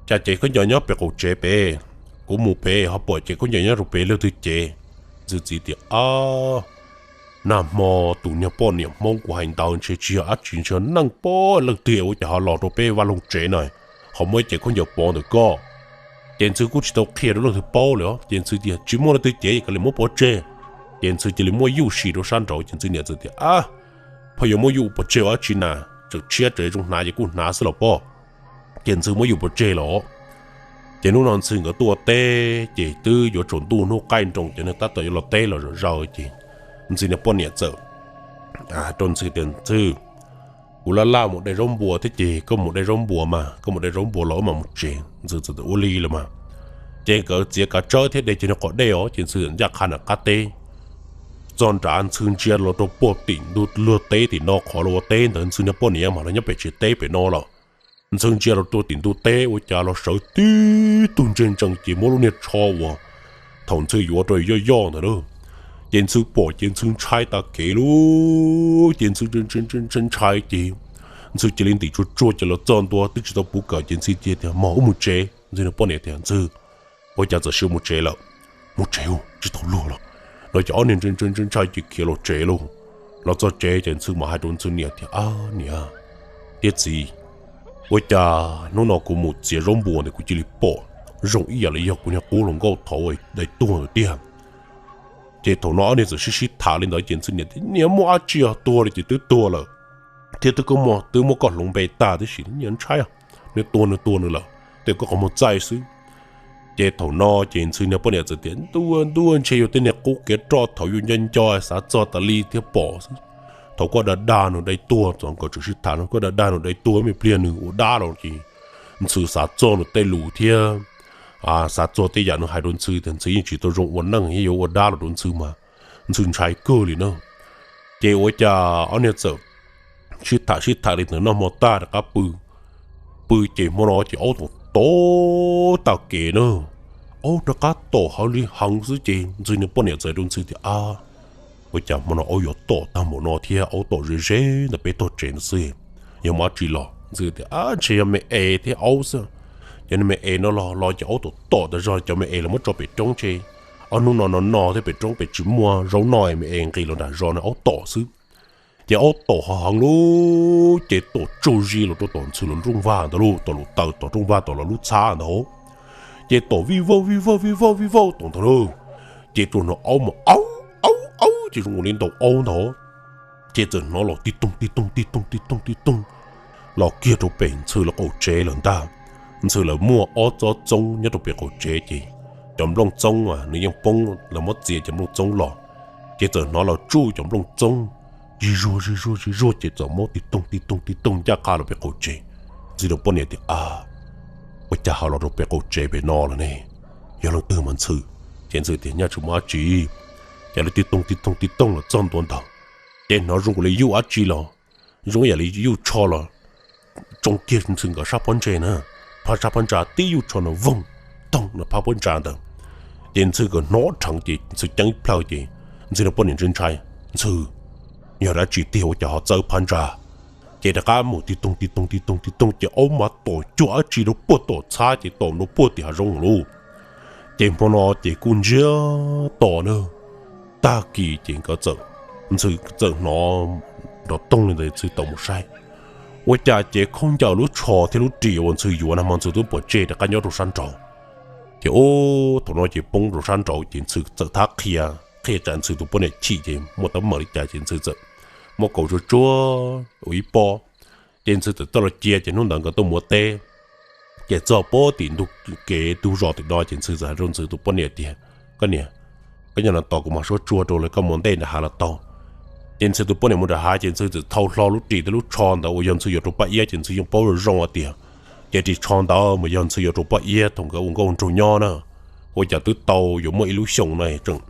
Cas cev khaub ncaws nyob pem qaum tsev pem, kuv mus pem ho pom cev khaub ncaws nyob rau pem, leej twg cev? Ntxhw txiv tias, ab, nag hmo tus niag poj niam Hmoob kuv hais ntawd ntshe tsis yog dab tsi, ntshe yog neeg poj leej twg ua cas ho los rau peb vaj loog tsev na, ho muaj ib cev khaub ncaws pov ntawm koj. Ces Ntxhw kuj tsis tau qhia rau leej twg paub li os, ces Ntxhw tias, tsis muaj leej twg cev, koj li muab pov tseg. Ces Ntxhw cia li muab yuj sim rau sab nraud ces Ntxhw niam txawm tias, ab, pheej yuav muab yuj pov tseg ua dab tsi na, tseem tshiab tseem zoo hnav ces kuj hnav xwb los pob. Ces Ntxhw muab yuj pov tseg los. Ces hnub no Ntxhw nkawd tuaj ua teb ces twb yuav tsaus ntuj hnub qaij nroos ces nws tab tom yuav los teb los zom zaws ces Ntxhw niag poj niam txawm rau Ntxhw tias, Ntxhw, kuv laj laj mus de zaub npua thiab ces koj mus de zaub npua mas, koj mus de zaub npua los wb mam mus tsev. Ntxhw txawm tias, ua li los mas. Ces nkawd txiav kav tsawb thiab de cov niag qos dej os ces Ntxhw ncaj qha nram qab teb. Txog nrad Ntxhw ntsia los rau puag tim ntug luag teb tim no qhov lawv ua teb ntawd, Ntxhw niag poj niam mas lawv nyob pem tsev teb pem no lawm. Ntxhw ntsia los rau tim ntug teb ua cas los sawv tib tug ntseg ntsees ces muab lub niag tsho uas thaum Ntxhw yuav rau yoj yoj ntawd lauj. Ces Ntxhw pom ces Ntxhw ntshai tas kev lauj, ces Ntxhw ntshai ntshai ces Ntxhw cia li ntim tsuag tsuag ces los txog ntua twb tsis tau puv kawm ces Ntxhw cia tias, mog, wb mus tsev. Ntxhw niag poj niam tias, Ntxhw, ua cas txawm siv mus tsev lawm? Mus tsev, tsis tau luag lawm. No ces ob niag ntshai ntshai ntshai ces khiav los tsev lauj. Los txog tsev ces Ntxhw mam hais rau Ntxhw niam tias, ab niam thiab txiv, ua cas hnub no kuv mus txiav zaub npua ntawd kuv cia li pom zoo ib yam li yog kuv niag qub hluas nkauj thaum dai tuag tiag. Ces thaum no ob niag txawm sib sib tham li ntawd ces Ntxhw niam tias, Niag muaj dab tsi os, tuag li ces twb tuag lawm, thiab twb koj muaj, twb muab koj hloov npe tag tib si, niag ntshai, nws tuag nws tuag nws lawm, tej koj qhov muag txaij xwb. Ces thaum no ces Ntxhw niag poj niam txawm tias, Ntuj ntuj, ntshe yog tej niag qub kev roj thaum yus nco nco xav txog tas li thiab pom xwb. Thaum koj dag dag nws dai tuag, txog nkawd tseem sib tham no, koj dag dag nws dai tuag me pliag nws ua dab los ces Ntxhw xav txog nws tej lus thiab xav txog tej yam nws hais rau Ntxhw tias Ntxhw yeej tsis tau zoo ua neej, yeej yuav ua dab los rau Ntxhw mas Ntxhw ntshai kawg li na. Ces ua cas ob niag txawm sib tham sib tham li ntawd noj hmo tag rov qab pw. Pw ces hmo no ces aub tom tom tag kev na, aub rov qab tom hawv li heev xwb ces Ntxhw niag poj niam txawm rau Ntxhw tias, Ab, ua cas hmo no aub yuav tom tag npaum no thiab, aub tom ze ze ntawm peb tog tsev no xwb, yog muaj dab tsi los? Ntxhw tias, Ab, ntshe yog me es thiab aub xwb. Ces me es no los los ces aub tom tom tas zog, cov me es los muab tso pem roob ces ob hnub no no no thiab pem roob pem tsis muaj zaub noj, me es nqis los nram zos no aub tom xwb. Ces aub tom ho heev lub ces tom tsaug zis los rau tom Ntxhw lub rooj vag ntawd lauj, tom lub taw tom rooj vag tom los lub txhab ntawd. Ces tom vij vauj vij vauj vij vauj vij vauj tom ntawd lauj. Ces tsuas hnov aub mas aub aub aub ces zoo li ntaus aub ntawd. Ces txawm hnov los tib toog tib toog tib toog tib toog tib toog los kiag rau pem Ntxhw lawv qaum tsev lawm ntag. Ntxhw lawv muaj ob tsob txoob nyob rau pem qaum tsev ces cov nplooj txoob nws yeej poob, lawv muab txiav cov nplooj txoob los. Ces txawm hnov los tsuj cov nplooj txoob zig zuag zig zuag zig zuag ces txawm muab tib toog tib toog tib toog ncaj qha los pem qaum tsev. Ntxhw niag poj niam tias, Ab, ua cas ho los rau pem qaum tsev pem no lawm ne? Yog leej twg mas Ntxhw? Ces Ntxhw tias, Nyaj tsis muaj dab tsi. Ces lawv tib toog tib toog tib toog los txog ntua ntawd, ces hnov zoo li yuj dab tsi los, zoo yam li yuj tsho los tsoo kiag Ntxhw nkawd sab pob ntseg na, phab sab phab ntsa tib yuj tsho no voog toog no phab pob ntsa ntawd. Ces Ntxhw nkawd hnov dheev ces Ntxhw ceeb ib plhaw ces Ntxhw niag poj niam ntshai ntshai, Ntxhw, yog dab tsi tiag ua cas ho txawb phab ntsa? Ces rov qab mus tib toog tib toog tib toog tib toog ces aub mas tom cuag dab tsi rau puag tom txhab ces tom rau puag tim hav zoov lauj. Ces hmo no ces kuj ntsiag to na. Tag kis ces nkawd txawm, Ntxhw txawm hnov nrov toog li ntawd Ntxhw tau mus saib, ua cas ces khaub ncaws lub tsho thiab lub ris uas Ntxhw yuav na mas Ntxhw twb pov tseg rov qab nyob rau sab nraud. Ces ub, thaum no ces poob rau sab nraud ces Ntxhw txawm thab qhia, qhia tsam Ntxhw tus poj niam chim ces muaj teeb meem li cas ces Ntxhw txawm muab kaus tsuag tsuag ua ib pob. Ces Ntxhw txawm tuaj los cia ces hnub ntawd nkawd tuaj mus ua teb. Ces txog puag tim ntug kev ntug zos tim no ces Ntxhw txawm hais rau Ntxhw tus poj niam tias, Koj niam, koj nyob no tos kuv mam suab tsuag rau lawv, koj mus ntej nram hav los tau. Ces Ntxhw tus poj niam mus nram hav ces Ntxhw txawm thau hlo lub ris thiab lub tsho ntawd uas yog Ntxhw yuav rau Paj Iab ces Ntxhw yeej paub zoo zoo hais tias, ces ris tsho ntawd mas yog Ntxhw yuav rau Paj Iab thaum nkawd ua nkauj nraug nyob na. Ua cas twb tau yuav muaj ib lub xyoos no tseem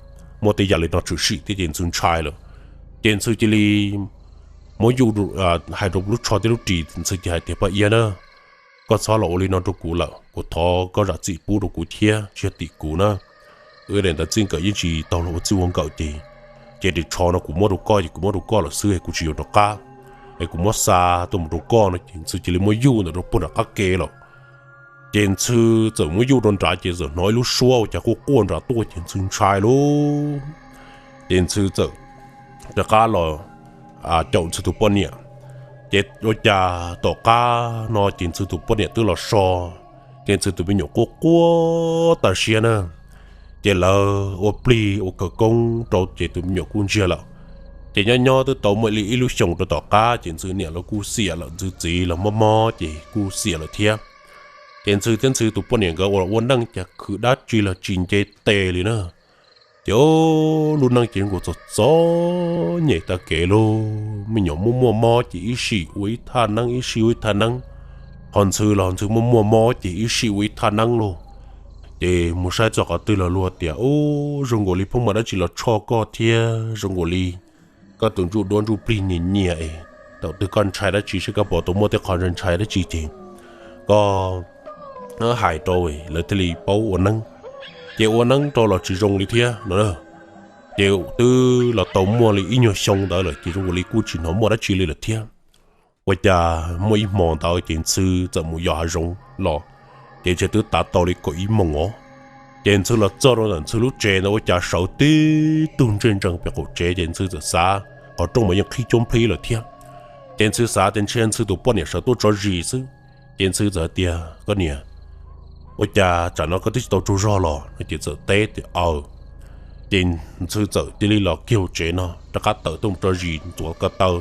muaj tej yam li no tshwm sim thiab ces Ntxhw ntshai lawm. Ces Ntxhw cia li muab yuj, hais rau lub tsho thiab lub ris, Ntxhw cia hais tias, Paj Iab na, koj txhob los ua li no rau kuv lawm, kuv thov koj zam txim pub rau kuv thiab, tsis yog tim kuv na. Wb daim ntawd txij nkawm yeej tsis tau los ua txij ua nkawm ces, ces ris tsho no kuv muab rau koj ces kuv muab rau koj lawm xwb, kuv tsis yuav rov qab. Es kuv muab xa tuaj mus rau koj no ces Ntxhw cia li muab yuj ntawd rau puag nram qab ke lawm. Ces Ntxhw txawm muab yuj rau nrad ces txawm hnov ib lub suab ua cas quaj quaj nrad tuaj ces Ntxhw ntshai lauj. Ces Ntxhw txawm rov qab los caum Ntxhw tus poj niam. Ces ua cas tom qab no ces Ntxhw tus poj niam twb los so, ces Ntxhw tus me nyuam quaj quaj tas siab na. Ces lawv ua plig ua khawv koob rau ces tus me nyuam kuj ntsiag lawm. Ces nyob nyob twb tau muaj li ib lub xyoos rau tom qab ces Ntxhw niam los kuj xiam lawm, Ntxhw txiv los mob mob ces kuj xiam lawm thiab. Ces Ntxhw thiab Ntxhw tus poj niam nkawd ua ua neej cas khwv dab tsi los tsis nce tes li na. Ces lub neej ces zoo nkaus txom txom nyem tag kev lauj, me nyuam muaj muaj mob ces ib sim ua ib thaj neeb, ib sim ua ib thaj neeb. Ho Ntxhw los Ntxhw muaj muaj mob ces ib sim ua ib thaj neeb lauj. Ces mus saib txog qhov twg los luag tias, Ub, zoo nkaus li pheej muaj dab tsi los tshoj koj thiab zoo nkaus li koj tus ntsuj duab ntsuj plig nyias nyias es thaum twg koj ntshai dab tsi, seb koj puas tau muaj tej qhov ntshai ntshai dab tsi ces koj hais rau lawv thiaj li paub ua neeb. Ces ua neeb rau los tsis zoo li thiab no. Ces twb los tau muaj li ib nyuag xyoo ntawd lawm ces zoo nkaus li kuj tsis hnov muaj dab tsi li lawm thiab. Ua cas muaj ib hmo ntawd ces Ntxhw txawm mus yos hav zoov los, ces ntshe twb tav tau li kaum ib moos os. Ces Ntxhw los txog rau ntawm Ntxhw lub tsev ntawd ua cas sawv tib tug ntsej ntsees pem qaum tsev ces Ntxhw txawm xav, qhov rooj mas yeej qhib cuab nplhib lawm thiab. Ces Ntxhw xav tias ntshe Ntxhw tus poj niam sawv tuaj tso zis xwb. Ces Ntxhw txawm hais tias, Koj niam, Ua cas tsam no koj twb tsis tau tsaug zog los? Ces txawm teb tias, Aws. Ces Ntxhw txawm cia li los kiag hauv tsev no rov qab tawm tuaj mus rau zis ntxuav ko taw,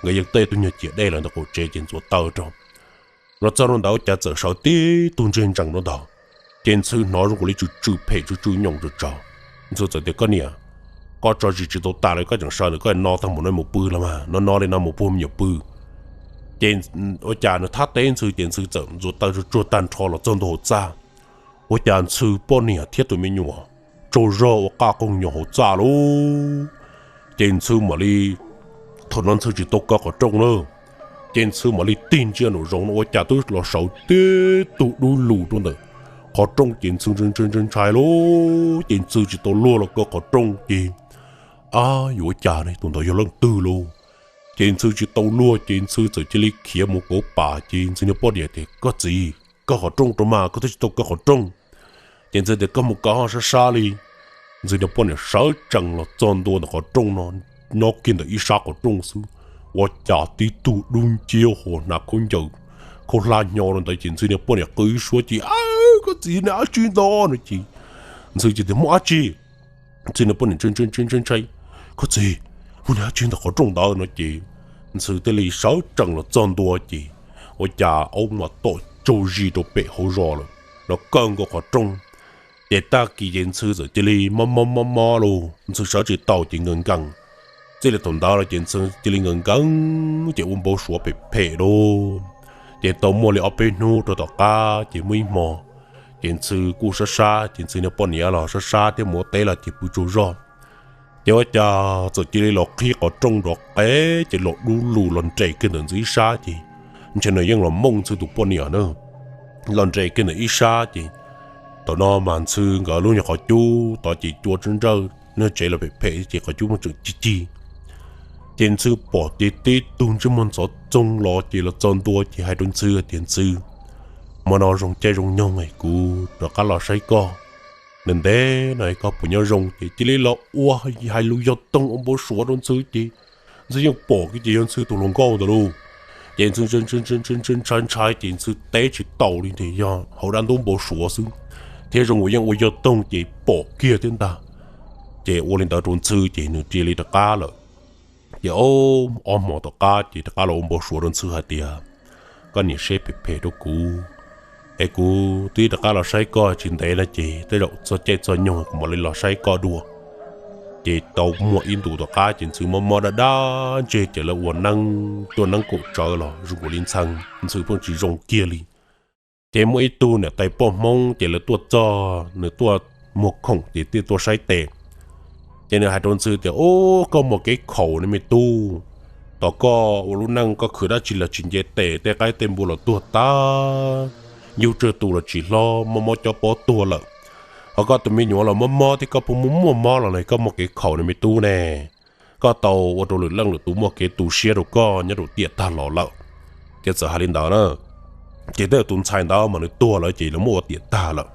nkawd yeej tej tug nyuag ciam dej lawm ntawm qaum tsev ces ntxuav taw rau. Los txog rau ntawd ua cas txawm sawv tib tug ntseg ntsees rau ntawd. Ces Ntxhw hnov zoo nkaus li tsw tsw phem tsw tsw nyoos tsw tsawv. Ntxhw txawm tias, Koj niam, koj tso zis tsis tau tas los koj tseem sawv ntawm koj no tag mus no mus pw los mas, no no li no mus puag me nyuam pw. Ces ua cas nws thab teb Ntxhw ces Ntxhw txawm ntxuav taw tsuag tsuag tag nrho los txog ntua hauv txaj. Ua cas Ntxhw poj niam thiab tus me nyuam tsaug zog ua qaj qoog nyoos hauv txaj lauj. Ces Ntxhw mam li, thaum no Ntxhw tsis tau kaw qhov rooj na, ces Ntxhw mam li tig ntsia nraum zoov no ua cas twb los sawv tib tug dub lug rau ntawm qhov rooj ces Ntxhw ntshai ntshai ntshai ntshai lauj. Ces Ntxhw tsis tau luag los kaw qhov rooj ces, Ab, yuav ua cas ne, tus ntawd yog leej twg lauj? Ces Ntxhw tsis tau luag ces Ntxhw txawm cia li khiav mus kauv pam ces Ntxhw niag poj niam tias, Koj txiv, kaw qhov rooj rau mas, koj twb tsis tau kaw qhov rooj. Ces Ntxhw tias, Koj mus kaw sab sab li. Ntxhw niag poj niam sawv tsees los txog ntua ntawm qhov rooj no, nyob kiag ntawm ib sab qhov rooj xwb, ua cas tib tug dub nciab hos hnav khaub ncaws khaub hlab hnyo rau ntawd ces Ntxhw niag poj niam qw ib suab ces, Koj txiv, nws dab tsi ntawd no ces Ntxhw ces tias, Muaj dab tsi? Ntxhw niag poj niam ntshai ntshai ntshai ntshai, Koj txiv, muaj dab tsi ntawm qhov rooj ntawd no ces Ntxhw thiaj li sawv tsees los txog ntua ces ua cas aub mas tom tsaug zis rau pem hauv zos lawm. Los kaw nkaus qhov rooj ces tag kis ces Ntxhw txawm cia li mob mob mob mob lauj, Ntxhw sawv tsis tau ces nkees nkees. Txij li thaum ntawd los ces Ntxhw cia li nkees nkees ces ua npau suav phem phem lauj. Ces tau muaj li ob peb hnub rau tom qab ces muaj ib hmo ces Ntxhw kuj sab sab ces Ntxhw niag poj niam los sab sab thiab mus ua teb los ces pw tsaug zog. Ces ua cas txawm cia li los qhib qhov rooj nrov qev ces los dub lug los nres kiag ntawm Ntxhw ib sab ces ntshe nws yeej los mooj Ntxhw tus poj niam na. Los nres kiag ntawm ib sab ces thaum no mas Ntxhw nkawd lub nyuag qhov cub tod ces cua tsawb nrawj, niag tsev los phem phem ces qhov cub muaj tseem cig cig. Ces Ntxhw pom ces tib tug ntsej muag ntxhov txoo los ces los txog ntua ces hais rau Ntxhw tias, Ntxhw, hmo no zoo caij zoo nyoog es kuv rov qab los saib koj. Ntev ntev no koj puas nyob zoo? Ces cia li los ua hais lus yog toog ua npau suav rau Ntxhw ces Ntxhw yeej pom kiag ces yog Ntxhw tus hluas nkauj ntawd lauj. Ces Ntxhw ntshai ntshai ces Ntxhw teb tsis tau li tias yog hauv dab ntub npau suav xwb, thiab zoo nkaus yeej ua yog toog ces pom kiag thiab ntag. Ces ua li ntawd rau Ntxhw ces nws cia li rov qab lawm. Ces ob hmo tom qab ces rov qab los ua npau suav rau Ntxhw hais tias, Koj niam seb phem phem rau kuv es kuv twb rov qab los saib koj tsis ntev no ces tej zaum txog caij txog nyoog kuv mam li los saib koj dua. Ces tau muaj ib ntus tom qab ces Ntxhw mob mob dab dab ntseg ces lawv ua neeb tuaj neeb kaum tsawv los zoo nkaus li ntxhee Ntxhw pheej tsis zoo kiag li. Ces muaj ib tug niam tais poj Hmoob ces lawv tuaj txog nws tuaj muag khoom ces thiaj tuaj saib tes. Ces nws hais rau Ntxhw tias, Ub, koj muaj kev khaum ne me tub. Tom koj ua lub neej koj khwv dab tsi los tsis nce tes, tej qaib tej npua los tuag tag, yug tsawg tus los tsis hlob, mob mob cob pob tuag lawm. Ho koj tus me nyuam los mob mob thiab koj puas muaj muaj mob los ne, koj muaj kev khaum ne me tub ne. Koj tau ua rau lwm leej lwm tus muaj kev tu siab rau koj nyob rau tiam tag los lawm. Ces txawm hais li ntawd na, ces tej tus ntxhais ntawd mas nws tuag lawm ces lawv muab ua tiam tag lawm.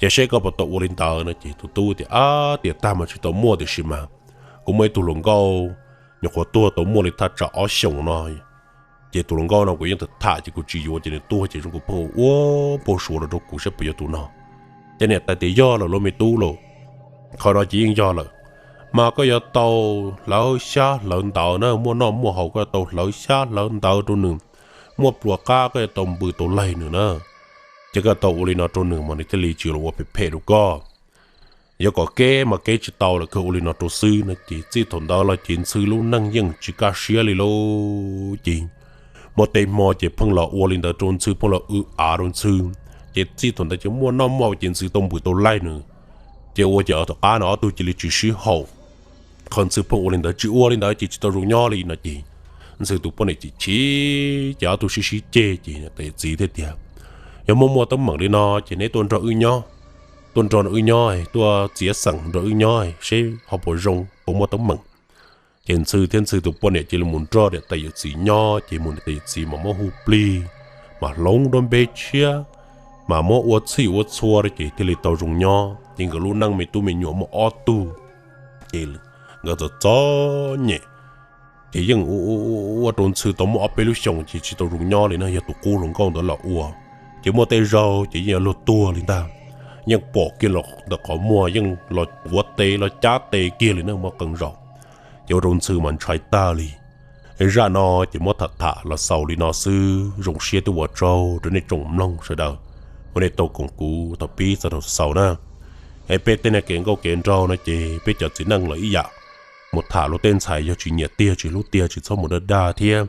Ces seb koj puas tau ua li ntawd no ces tus tub tias, Ab, tiam tag mas tsis tau muaj tiam sis mas kuv muaj ib tug hluas nkauj nyuam qhuav tuag tau muaj li thaj tsam ob xyoos no. Ces tus hluas nkauj no kuv yeej tham tham ces kuv tsis yuav ces nws tuag ces zoo kuv pheej ua npau suav los rau kuv saib puas yog tus no. Ces niam tais tias, Yog lawm lauj me tub lauj, qhov no ces yeej yog lawm. Mas koj yuav tau hlawv xyab hlawv ntawv na, muaj noj muaj haus koj yuav tau hlawv xyab hlawv ntawv rau nws, muaj pluas qab koj yuav tau npws tau laig nws na. Ces koj tau ua li no rau nws mas nws thiaj li tsis los ua phem phem rau koj. Yuav kom kev mas kev tsis tau lawm, kawg ua li no rau xwb no ces txij thaum ntawd los ces Ntxhw lub neej yeej tsis kaj siab li lauj. Ces muaj tej hmo ces pheej los ua li ntawd rau Ntxhw, pheej los w av rau Ntxhw. Ces txij thaum ntawd ces muaj noj muaj haus ces Ntxhw tau npws tau laig nws. Ces ua ces tom qab no ob tug cia li tsis sib haum. Qhov Ntxhw pheej ua li ntawd, tsis ua li ntawd ces tsis tau zoo nyob li no ces Ntxhw tus poj niam chim chim ces ob tug sib sib ceg ces niam tais yawm txiv thiaj tias, Yog muaj muaj teeb meem li no ces neb tuaj nrog wb nyob, tuaj nrog wb nyob, tuaj txiav xeem nrog wb nyob seb ho puas zoo, puas muaj teeb meem. Ces Ntxhw thiab Ntxhw tus poj niam cia li mus nrog niam tais yawm txiv nyob, ces mus niam tais yawm txiv mas muab hu plig, mas hloov nruab npeb tshiab, mas muab ua txhij ua txhua ces thiaj li tau zoo nyob. Ces nkawd lub neej me tub me nyuam muaj ob tug, ces nkawd txom txom nyem. Ces yeej ua rau Ntxhw tau muaj ob peb lub xyoos ces tsis tau zoo nyob li na, yog tus qub hluas nkauj ntawd los ua. Ces muaj tej zaug ces yeej yuav luag tuag li ntag, yeej pom kiag los ntawm qhov muag yeej los quav tes los cab tes kiag li na, muaj qee zaus ces ua rau Ntxhw mas ntshai tag li. Zaj no ces muab tham tham los xaus li no xwb, zoo siab thiab ua tsaug rau nej tsoom mloog sawv daws uas nej tau koom kuv thaum pib txog thaum xaus na. Es peb tej niag kev nkauj kev nraug no ces peb cov txiv neej los ib yam, mus tham luag tej ntxhais yog tsis nyiam tiag tsis hlub tiag tsis txhob mus dag dag thiab.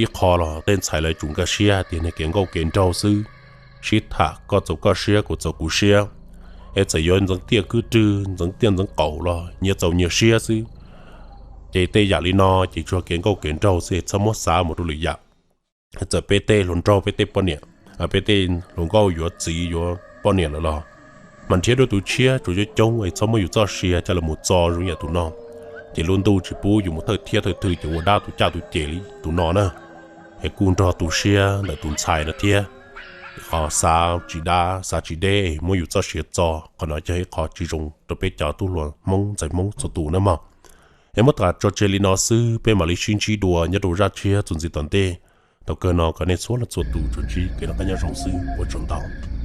Ib qho los tej ntxhais lawv tsum nkag siab tias niag kev nkauj kev nraug xwb, sib tham koj txaus koj siab kuv txaus kuv siab, es txawm yuav ntxeev tiaj khwb rwg ntxeev tiaj ntxeev qaum los nyias txaus nyias siab xwb. Ces tej yam li no ces tsuas kev nkauj kev nraug xwb, txhob muab xav mus rau lwm yam. Txawm peb tej hluas nraug peb tej poj niam, peb tej hluas nkauj yuav txiv yuav poj niam lawm los mas nrhiav dua tus tshiab tsuas coob coob es txhob muab yus txoj sia coj los mus txo zoo yam tus no, ces lub ntuj tsis pub yus mus thawj thiab thawj thwj ces ua dab tus caj tus ces li tus no na. Es kuj nrog tu siab ntawm tus ntxhais no thiab, qhov xav tsis dab xav tsis deb muab yus txoj sia txo, qhov no yog ib qho tsis zoo rau peb cov tub hluas Hmoob ntxhais Hmoob txhua tus na mog. Es muab tham tso tseg li no xwb, peb mam li sib ntsib dua nyob rau zaj tshiab txuas ntxiv tom ntej. Thaum kawg no kom nej txhua leej txhua tus tsuas ntsib kev noj qab nyob zoo xwb, ua tsaug ntau.